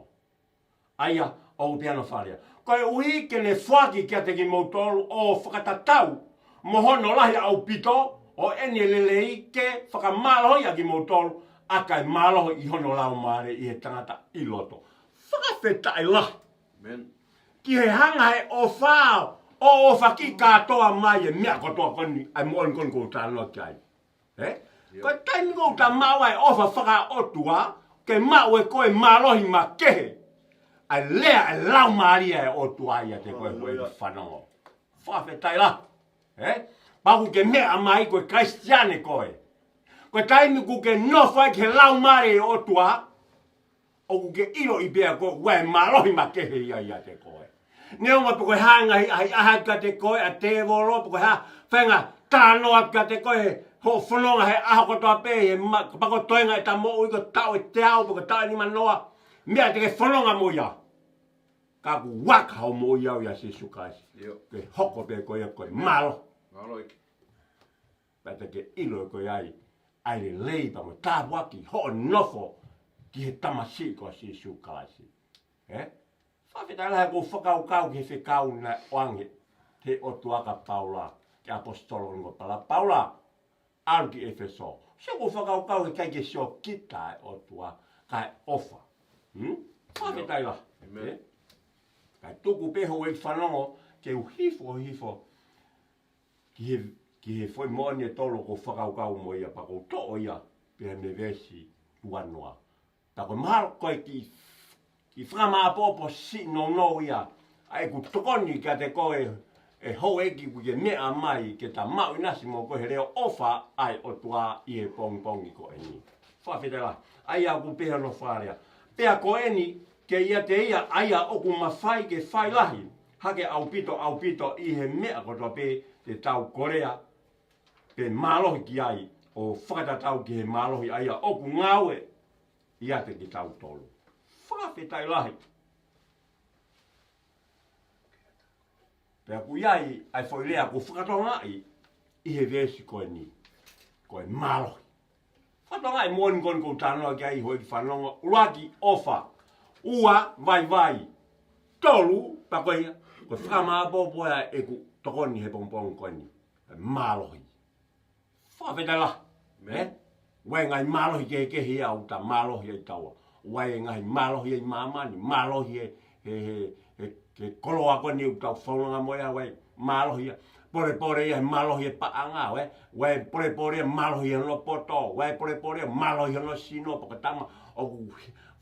ʻA ia, ʻoku pehē hono fakalea. Koeʻuhi ke ne foaki kiate kimoutolu ʻo fakatatau mo hono lahi ʻaupito ʻo ʻene lelei ke fakamālohi ʻa kimoutolu ʻaki ʻa e mālohi ʻi hono laumālie ʻi he tangata ʻi loto. Fakafetaʻi lahi. Amen. Ki he hanga ʻe he ʻofa ʻo ʻofa ki kātoa mai e meʻa kotoa ko eni, ʻa e moʻoni ko eni ʻoku ou talanoa ki ai. Ē? ʻIo. Ko e taimi ʻoku ta maʻu ai ʻofa fakaʻotua, ke maʻu ʻe koe mālohi makehe. ʻA e lea ʻa e Laumālie ʻo e ʻOtua ʻiate koe, houʻeiki fanongo. Fakafetaʻi lahi. Ē? Pea ʻoku ke meʻa mai ko e Kalisitiane koe. Ko e taimi ʻoku ke nofo ai ki he Laumālie ʻo e ʻOtua, ʻoku ke ʻiloʻi pē ʻe koe ʻoku ʻi ai e mālohi makehe ia ʻiate koe. Neongo pe ko e hā e ngaahi ʻahiʻahi ʻoku ʻiate koe, ʻa e tēvolo, pe ko e hā e faʻahinga talanoa ʻoku ʻiate koe, hoʻo fononga he ʻaho kotoa pē, he ma-, kapau ko e toenga ʻeta moʻui ko e taʻu ʻe teau, pe ko e taʻu ʻe nimanoa, meʻa te ke fononga mo ia. Ka ʻoku aka hoʻo moʻui ʻia Sīsū Kalaisi. ʻIo. Ke hoko pē ko ia ko e mālohi. Mālohi. Pea te ke ʻilo ʻe koe ai ʻa e lelei pea mo e tāpuaki hoʻo nofo ki he tamasiʻi ko Sīsū Kalaisi. Ē? Fakafetaʻi lahi, ʻoku ou fakakaukau ki he fekau naʻe ʻoange ʻe he ʻOtua kia Paula, ki he ʻaposetolo ko Paula, Paula, ʻalu ki ʻEfesō. Sio, ʻoku ou fakakaukau he ʻikai ke sio kita ʻa e ʻOtua, kae ʻofa. Hmm? Fakafetaʻi lahi. Amen. Ē? Kae tuku pē houʻeiki fanongo ke u hifo, hifo ki he, ki he foʻi moʻoni ʻe tolu ʻoku ou fakakaukau mo ia, pea ʻoku ou toʻo ia pē mei he veesi ua noa. Pea ko e mahalo ko e kiʻi, kiʻi fakamāʻopoʻopo siʻi nounou ia ʻa ʻeku tokoni kiate koe, ʻe houʻeiki, ʻoku ke meʻa mai ke ta maʻu ʻinasi mo koe he leʻo ʻofa ʻa e ʻOtua ʻi he pongipongi ko eni. Fakafetaʻi lahi. ʻA ia ʻoku pehē hono fakalea. Pea ko eni, ke ʻiate ia ʻa ia ʻoku mafai ke fai lahi hake ʻaupito, ʻaupito ʻi he meʻa kotoa pē te tau kolea, pe mālohi ki ai, ʻo fakatatau ki he mālohi ʻa ia ʻoku ngāue ʻiate kitautolu. Fakafetaʻi lahi. Pea ʻoku ʻi ai ʻa e foʻi lea ʻoku ou fakatokangaʻi ʻi he veesi ko eni. Ko e mālohi. Fakatokangaʻi moʻoni ko eni ʻoku ou talanoa ki ai, houʻeiki fanongo. ʻUluaki, ʻofa. Ua, vaivai. Tolu, pea ko ia, ko e fakamāʻopoʻopo ia ʻeku tokoni he pongipongi ko eni. Mālohi. Fakafetaʻi lahi. Amen. Ē? ʻOku ʻi ai e ngaahi mālohi kehekehe ia ʻoku ta mālohi ai taua. ʻOku ʻi ai e ngaahi mālohi ʻi māmani, mālohi he, he, he, he, he koloa ko eni ʻoku tau fononga mo ia, ʻoku ʻi ai e mālohi ia. Polepole ia he mālohi he paʻanga, ē? ʻOku ʻi ai e polepole ia mālohi hono poto, ʻoku ʻi ai e polepole ia mālohi hono sino, pe ko e tama ʻoku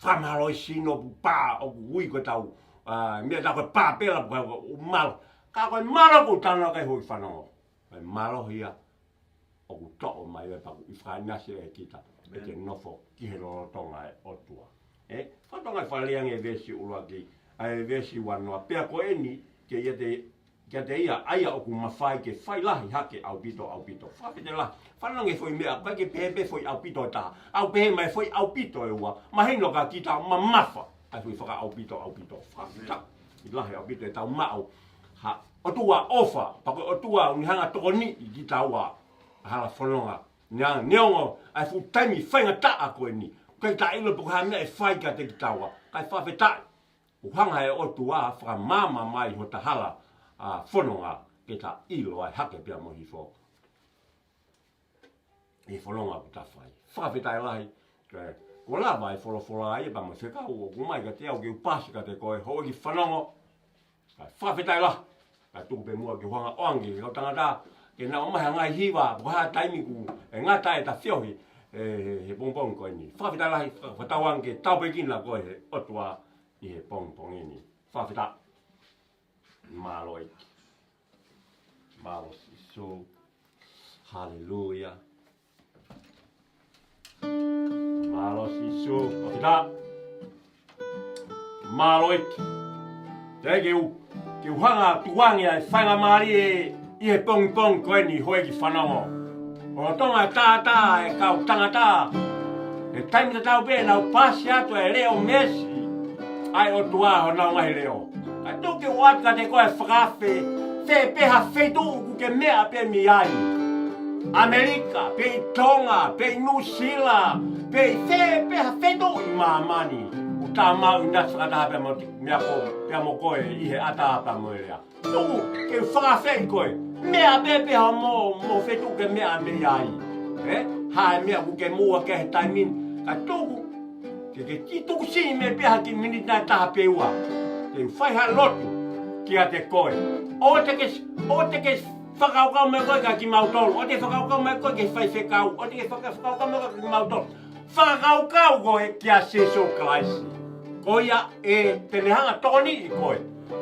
fakamālohi sino, pea ʻoku ui ko e tau, ā, meʻa ta ko e pāpela, pe ko e mālohi. Ka ko e mālohi ʻoku ou talanoa ki ai, houʻeiki fanongo, ko e mālohi ia ʻoku toʻo mai ʻe he paku ʻi fakaʻinasi ʻe kita, ʻe te nofo ki he lolotonga ʻo e ʻOtua. Ē, fakatokangaʻi e fakalea ange ʻi he veesi ʻuluaki, ʻa e veesi ua noa, pea ko eni, ke ʻiate, kiate ia ʻa ia ʻoku mafai ke fai lahi hake ʻaupito, ʻaupito. Fakafetaʻi lahi, fanongo ki he foʻi meʻa, ʻoku ʻikai ke pehē pē foʻi ʻaupito ʻe taha. ʻOku pehē mai foʻi ʻaupito ʻe ua, mahino kia kita mamafa ʻa e foʻi fakaʻaupito, ʻaupito. Fakafetaʻi lahi ʻaupito ʻetau maʻu ha ʻOtua ʻofa, pea ko e ʻOtua ʻoku ne hanga ʻo tokoniʻi kitaua ʻi he hala fononga. Neongo, neongo ʻa e fuʻu taimi faingataʻa ko eni, ʻikai ke ta ʻilo pe ko e hā e meʻa ʻe fai kiate kitaua. Kae fakafetaʻi, ʻoku hanga ʻe he ʻOtua ʻo fakamaama mai hota hala, ā, fononga, ke ta ʻilo ai hake pea mo hifo ʻi he fononga ʻoku ta fai. Fakafetaʻi lahi, ē, kuo lava e folofola ia pea mo e fekau ʻoku ʻomai kiate au ke u paasi kiate koe, houʻeiki fanongo. Kae fakafetaʻi lahi, kae tuku pē muʻa ke u hanga ʻo ʻoange ki he kau tangata, ke nau ʻomai ha ngaahi hiva, pe ko e hā e taimi ʻoku ngata ai ʻeta feohi, he, he, he pongipongi ko eni. Fakafetaʻi lahi, fakatauange ke tāpuekina koe ʻe he ʻOtua ʻi he pongipongi ni. Fakafetaʻi. Mālō ʻEiki. Mālō Sīsū. Haleluia. Mālō Sīsū. Fakafetaʻi. Mālō ʻEiki. Te ke u, ke u hanga tukuange ʻa e faingamālie ʻi he pongipongi ko eni houʻeiki fanongo. ʻOku tō mai e taʻataʻa ʻa e kau tangata he taimi tatau pē ʻenau paasi atu e leʻo meesi ʻa e ʻOtua honau ngaahi leʻo. Ka tuku ke u ʻoatu kiate koe e fakaafe, fē pē ha feituʻu ʻoku ke meʻa pē mei ai. ʻAmelika, pe ʻi Tonga, pe ʻi Nuʻusila, pe ʻi fē pē ha feituʻu ʻi māmani, ʻoku ta maʻu ʻinasi fakataha pea mo, meʻa ko, pea mo koe ʻi he ʻatā pea mo e lea. Tuku ke u fakaafeʻi koe. Meʻa pē pē ha mo, mo feituʻu ke meʻa mei ai. Ē? Ha meʻa ʻoku ke moʻua ki ai he taimi ni. Ka tuku ke, ke ki tuku siʻi meʻa pē ha kiʻi miniti ʻe taha pe ua. Ke u fai ha lotu kiate koe. ʻOua te ke, ʻoua te ke fakakaukau mai koe kia kimautolu. ʻOua te ke fakakaukau mai koe ki he faifekau. ʻOua te ke faka-, fakakaukau mai koe kia kimautolu. Fakakaukau koe kia Sīsū Kalaisi. Ko ia ē te ne hanga tokoniʻi koe.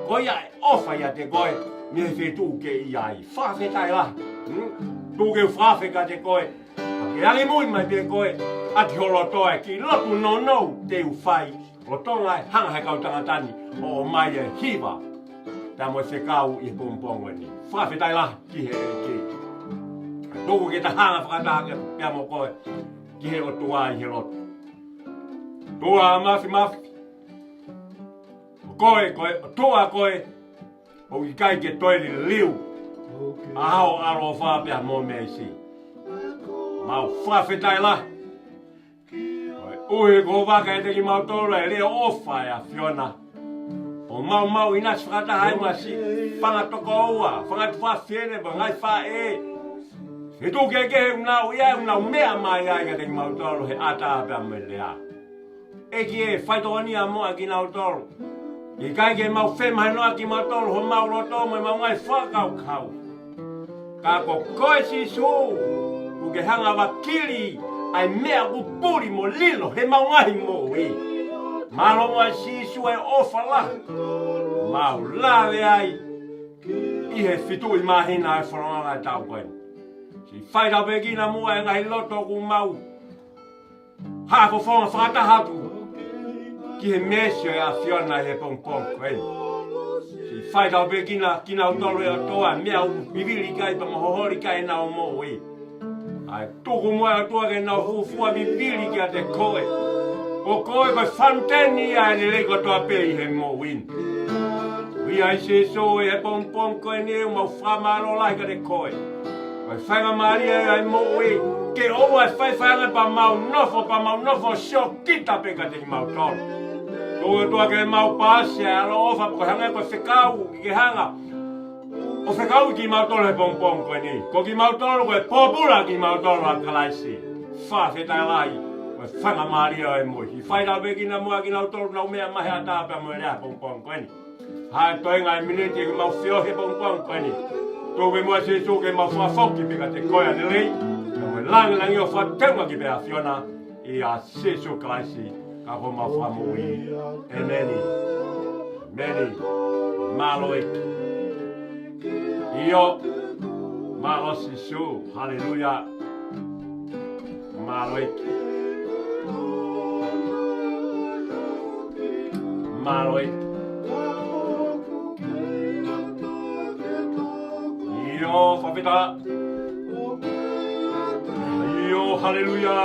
Ko ia ʻe ʻofa ʻiate koe mei he feituʻu ʻoku ke ʻi ai. Fakafetaʻi lahi. Hmm? Tuku ke u fakaafe kiate koe. Ke angimuʻi mai pē koe ʻaki ho loto ʻa e kiʻi lotu nounou te u fai. Lolotonga e hanga ʻe he kau tangata ni ʻo ʻomai e hiva pea mo e fekau ʻi he pongipongi ni. Fakafetaʻi lahi ki he ʻEiki. Tuku ke ta hanga fakataha pea mo koe ki he ʻOtua ʻi he lotu. ʻOtua Māfimafi, ko koe, ko e ʻOtua koe, ʻoku ʻikai ke toe liliu ʻa hoʻo ʻaloʻofa pea mo e meesi. Mau fakafetaʻi lahi koeʻuhi kuo vaka ʻiate kimautolu e leʻo ʻofa ʻa e ʻAfiona. ʻO mau maʻu ʻinasi fakataha ai mo e siʻi fanga tokoua, fanga tuofefine, mo e ngaahi faʻē. Feituʻu kehekehe ʻoku nau ʻi ai, ʻoku nau meʻa mai ai kiate kimautolu he ʻatā pea mo e lea. ʻEiki ē, faitokonia muʻa kinautolu. ʻIkai ke mau femahinoʻaki kimautolu homau loto mo ʻemau ngaahi fakakaukau. Ka ko koe Sīsū, ʻoku ke hanga vakili ʻa e meʻa ʻoku puli mo lilo heʻemau ngaahi moʻui. Mālō muʻa Sīsū e ʻofa lahi. Mau lave ai ʻi he fitu ʻi māhina ʻa e fononga ʻa e taʻu ko eni. Siʻi fai tāpuekina muʻa e ngaahi loto ʻoku mau hā fofonga fakataha atu ki he meesi ʻo e ʻAfiona ʻi he pongipongi ko eni. Siʻi fai tāpuekina kinautolu ʻe ʻOtua, meʻa ʻoku vivili ki ai pea mo holi ki ai ʻenau moʻui. ʻAi tuku muʻa ʻe ʻOtua ke nau fuofua vivili kiate koe. Ko koe ko e fountain ia ʻa e lelei kotoa pē ʻi he moʻui ni. ʻOku ʻi ai Sīsū ʻi he pongipongi ko eni ʻoku mau fakamālō lahi kiate koe. Ko e faingamālie ʻa e moʻui, ke ʻoua ʻe faifaiange pea mau nofo, pea mau nofo siokita pē kiate kimautolu. Tuku ʻOtua ke mau paasi ʻa e ʻaloʻofa, ko e hangē ko e fekau ʻoku ke hanga ʻo fekauʻi kimautolu he pongipongi ko eni. Ko kimautolu ko e pōpula kimautolu ʻa Kalaisi. Fakafetaʻi lahi, ko e faingamālie ʻa e moʻui. Siʻi fai tāpuekina muʻa kinautolu ʻoku nau meʻa mai he ʻatā pea mo e lea he pongipongi ko eni. Hā e toenga e miniti ʻoku mau feohi he pongipongi ko eni. Tuku muʻa Sīsū ke mau fakafoki pē kiate koe ʻa e lelei, pea mo e lāngilangi ʻo fakateunga ki pē ʻAfiona, ʻia Sīsū Kalaisi ko homau Fakamoʻui. ʻEmeni. ʻEmeni. Mālō ʻEiki. ʻIo. Mālō Sīsū. Haleluia. Mālō ʻEiki. Mālō ʻEiki. ʻIo, fakafetaʻi. ʻIo, haleluia.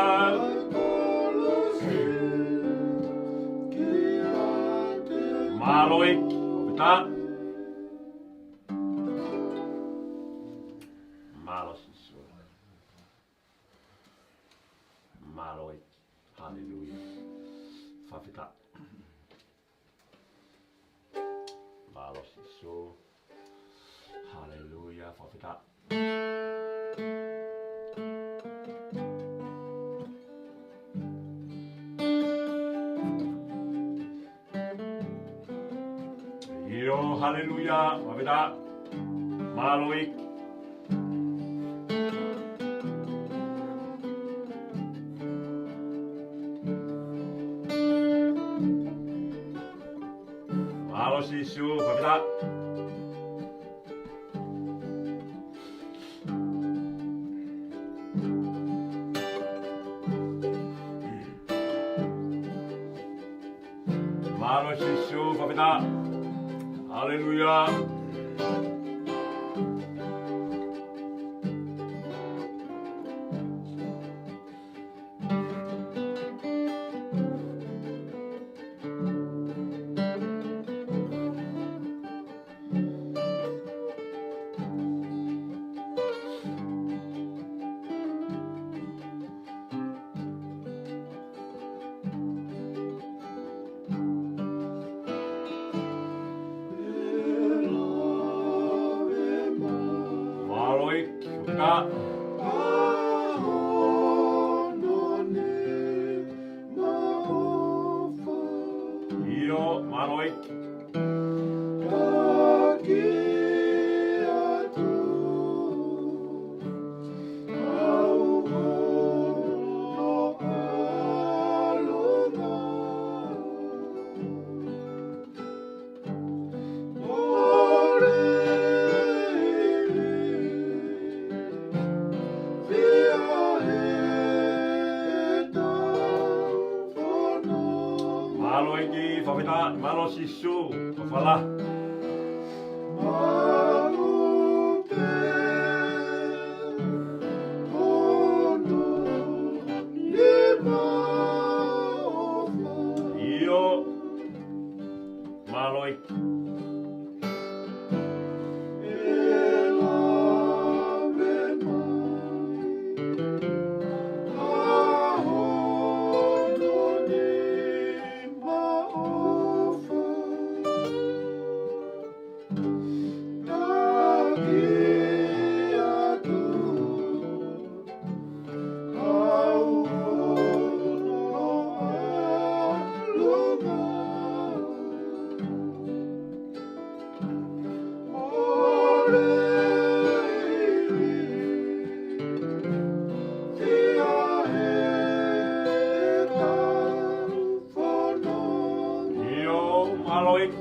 Mālō ʻEiki. Fakafetaʻi. Mālō Sīsū. Mālō ʻEiki. Haleluia. Fakafetaʻi. Mālō Sīsū. Haleluia. Fakafetaʻi. ʻIo, haleluia, fakafetaʻi. Mālō ʻEiki. Mālō Sīsū, fakafetaʻi. Mālō Sīsū, fakafetaʻi. Haleluia. Mālō ʻEiki, ka. ʻIo, mālō ʻEiki. Mālō ʻEiki, fakafetaʻi, mālō Sīsū, fakafetaʻi. ʻIo. Mālō ʻEiki. ʻIo, mālō ʻEiki.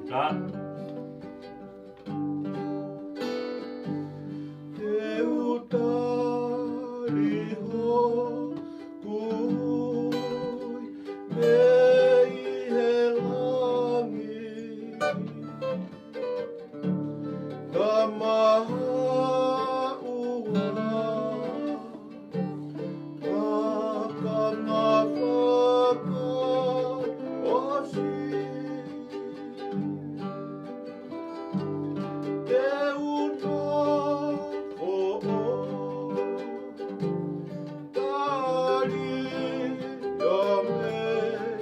Ka. Tamahaʻua, kakama fakaʻosi, te u nofo ʻo tali ʻa mei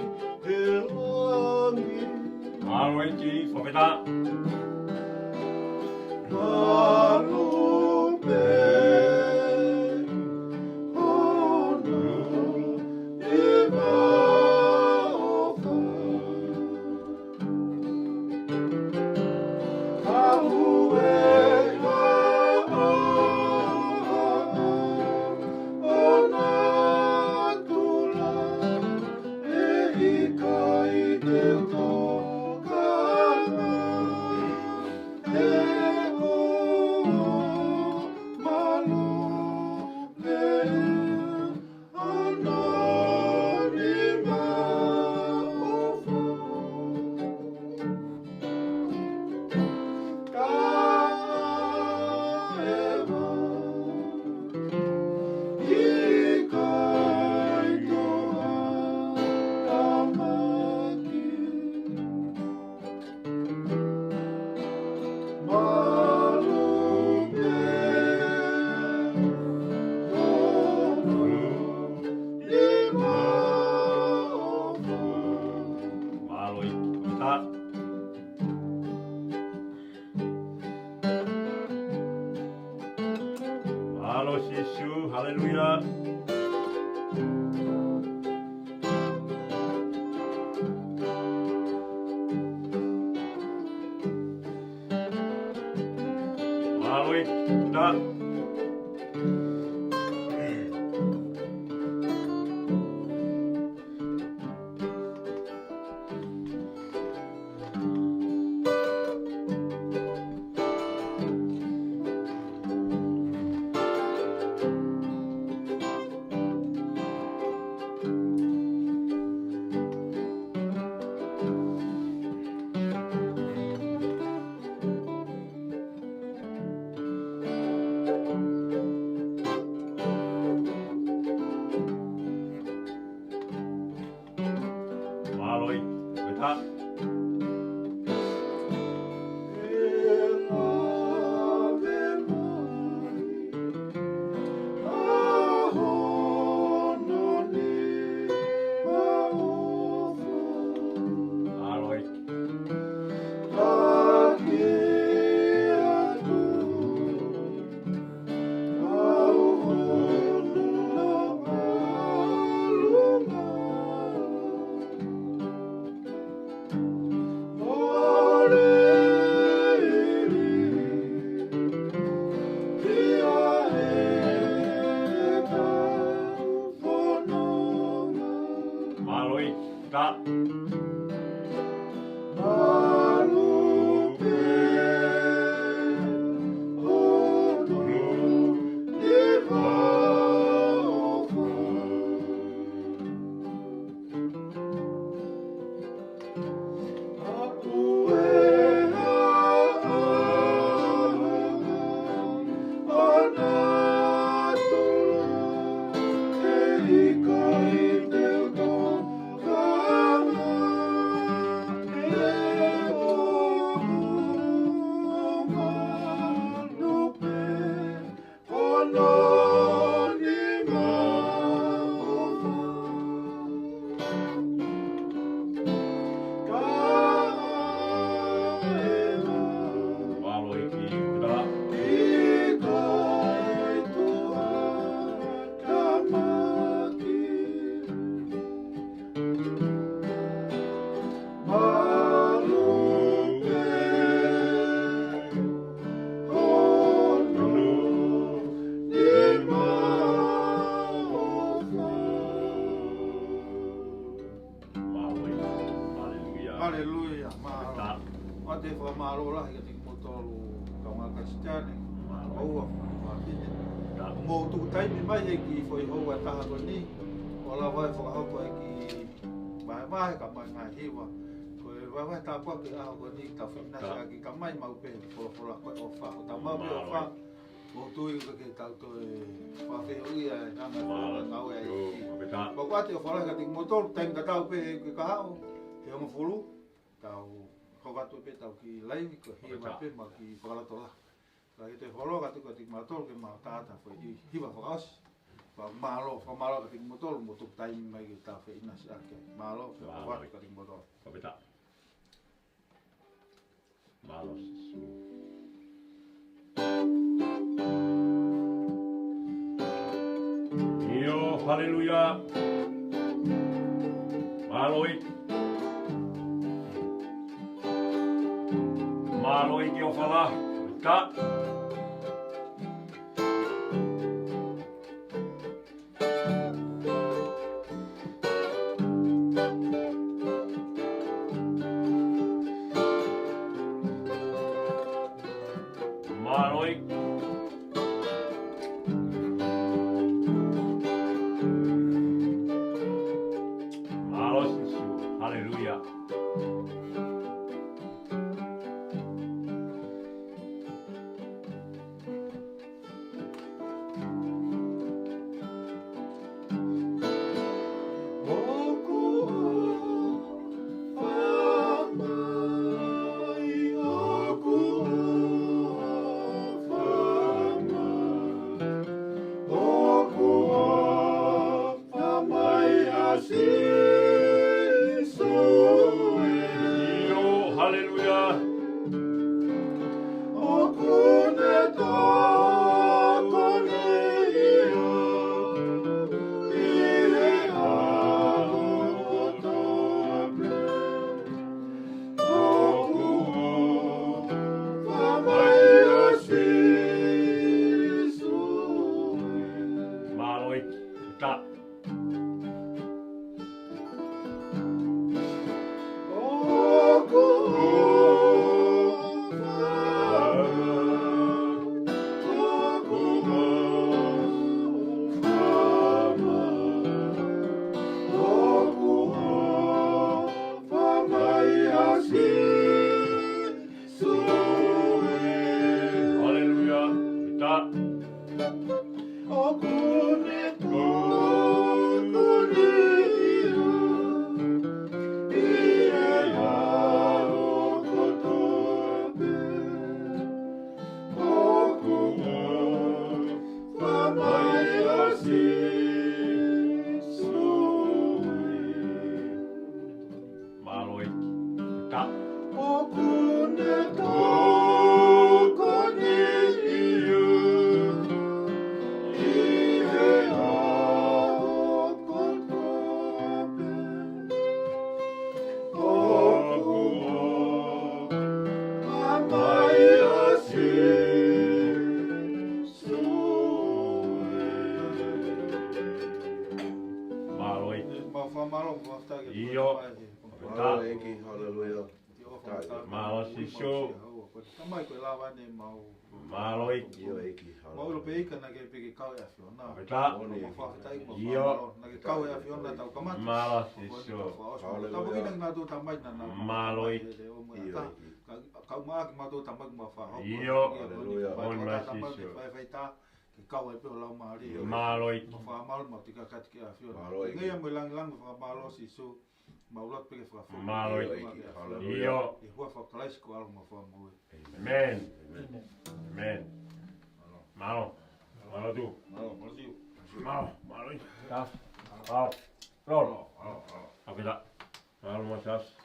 he langi. Mālō ʻEiki, fakafetaʻi. Malu pē hono ʻi maʻofa. Mālō ʻEiki, fakafetaʻi. Mālō Sīsū, haleluia. Mālō ʻEiki. Nā. Mālō ʻEiki. Peta. Mālō ʻEiki. Mālō ʻEiki. Ka. Mālō ʻEiki. Haleluia. Haleluia. Mālō. Peta. ʻOatu e fakamālō lahi kiate kimoutolu kaungā Kalisitiane. Mālō. Houa, houa pē. Peta. Mou tuku taimi mai he kiʻi foʻi houa ʻe taha ko eni. ʻO lava ai fakahoko e kiʻi vahevahe kae ʻumaʻā e ngaahi hiva. Ko e vahevahe tāpuaki ʻo e ʻaho ko eni, tau feinasi ʻaki kae ʻumaʻā maʻu pē e folofola ko e ʻofa. Ko ʻetau maʻu pē e ʻofa. Mālō. Mou tui ko e ke tau toe fakafehuʻia e anga e ngāue ʻa e ʻEiki. Mālō. Peta. Pea ʻoku ʻoatu e ʻofa lahi kiate kimoutolu, taimi tatau pē he uike kahaʻu, he hongofulu, tau hoko atu pē ʻetau kiʻi laivi, ko e hiva pē mo e kiʻi fakalotolahi. Ka ke toe folofola atu kiate kimautolu ke mau ʻatā atu e foʻi hiva fakaʻosi. Pea mālō, fakamālō kiate kimoutolu, mou tuku taimi mai ke tau feinasi ʻaki. Mālō, pea ʻofa atu kiate kimoutolu. Pea peta. Mālō Sīsū. ʻIo, haleluia. Mālō ʻEiki. Mālō ʻEiki ʻofa lahi. Ka. Mālō ʻEiki. Mālō Sīsū. Haleluia. Sio. Tamai, ko e lava ʻeni ʻemau. Mālō ʻEiki. ʻIo ʻEiki. Mau ʻilo pē ʻEiki naʻa ke piki kau ʻe ʻAfiona. Fakafetaʻi. Mau fakafetaʻi, mau fakamālō naʻa ke kau ʻe ʻAfiona ʻetau kamata. Mālō Sīsū. Tāpuakiʻi kimautolu Tamai naʻa. Mālō ʻEiki. ʻIo ʻEiki. Kau mai kimautolu Tamai, mau fakahoko. ʻIo. Haleluia. Mālō Sīsū. Ke kau ai pē ho Laumālie. Mālō ʻEiki. Mau fakamālō, mau tiki kātaki ʻAfiona. Mālō ʻEiki. Ngeia mo e lāngilangi, fakamālō Sīsū. Mau lotu pē ke fakafou. Mālō ʻEiki. ʻIo. ʻI he huafa ʻo Kalaisi ko e ʻAlo mo e Fakamoʻui. ʻĒmeni. ʻĒmeni. Mālō. Mālō. Mālō. Mālō. Mālō. Mālō. Mālō. Mālō. Mālō.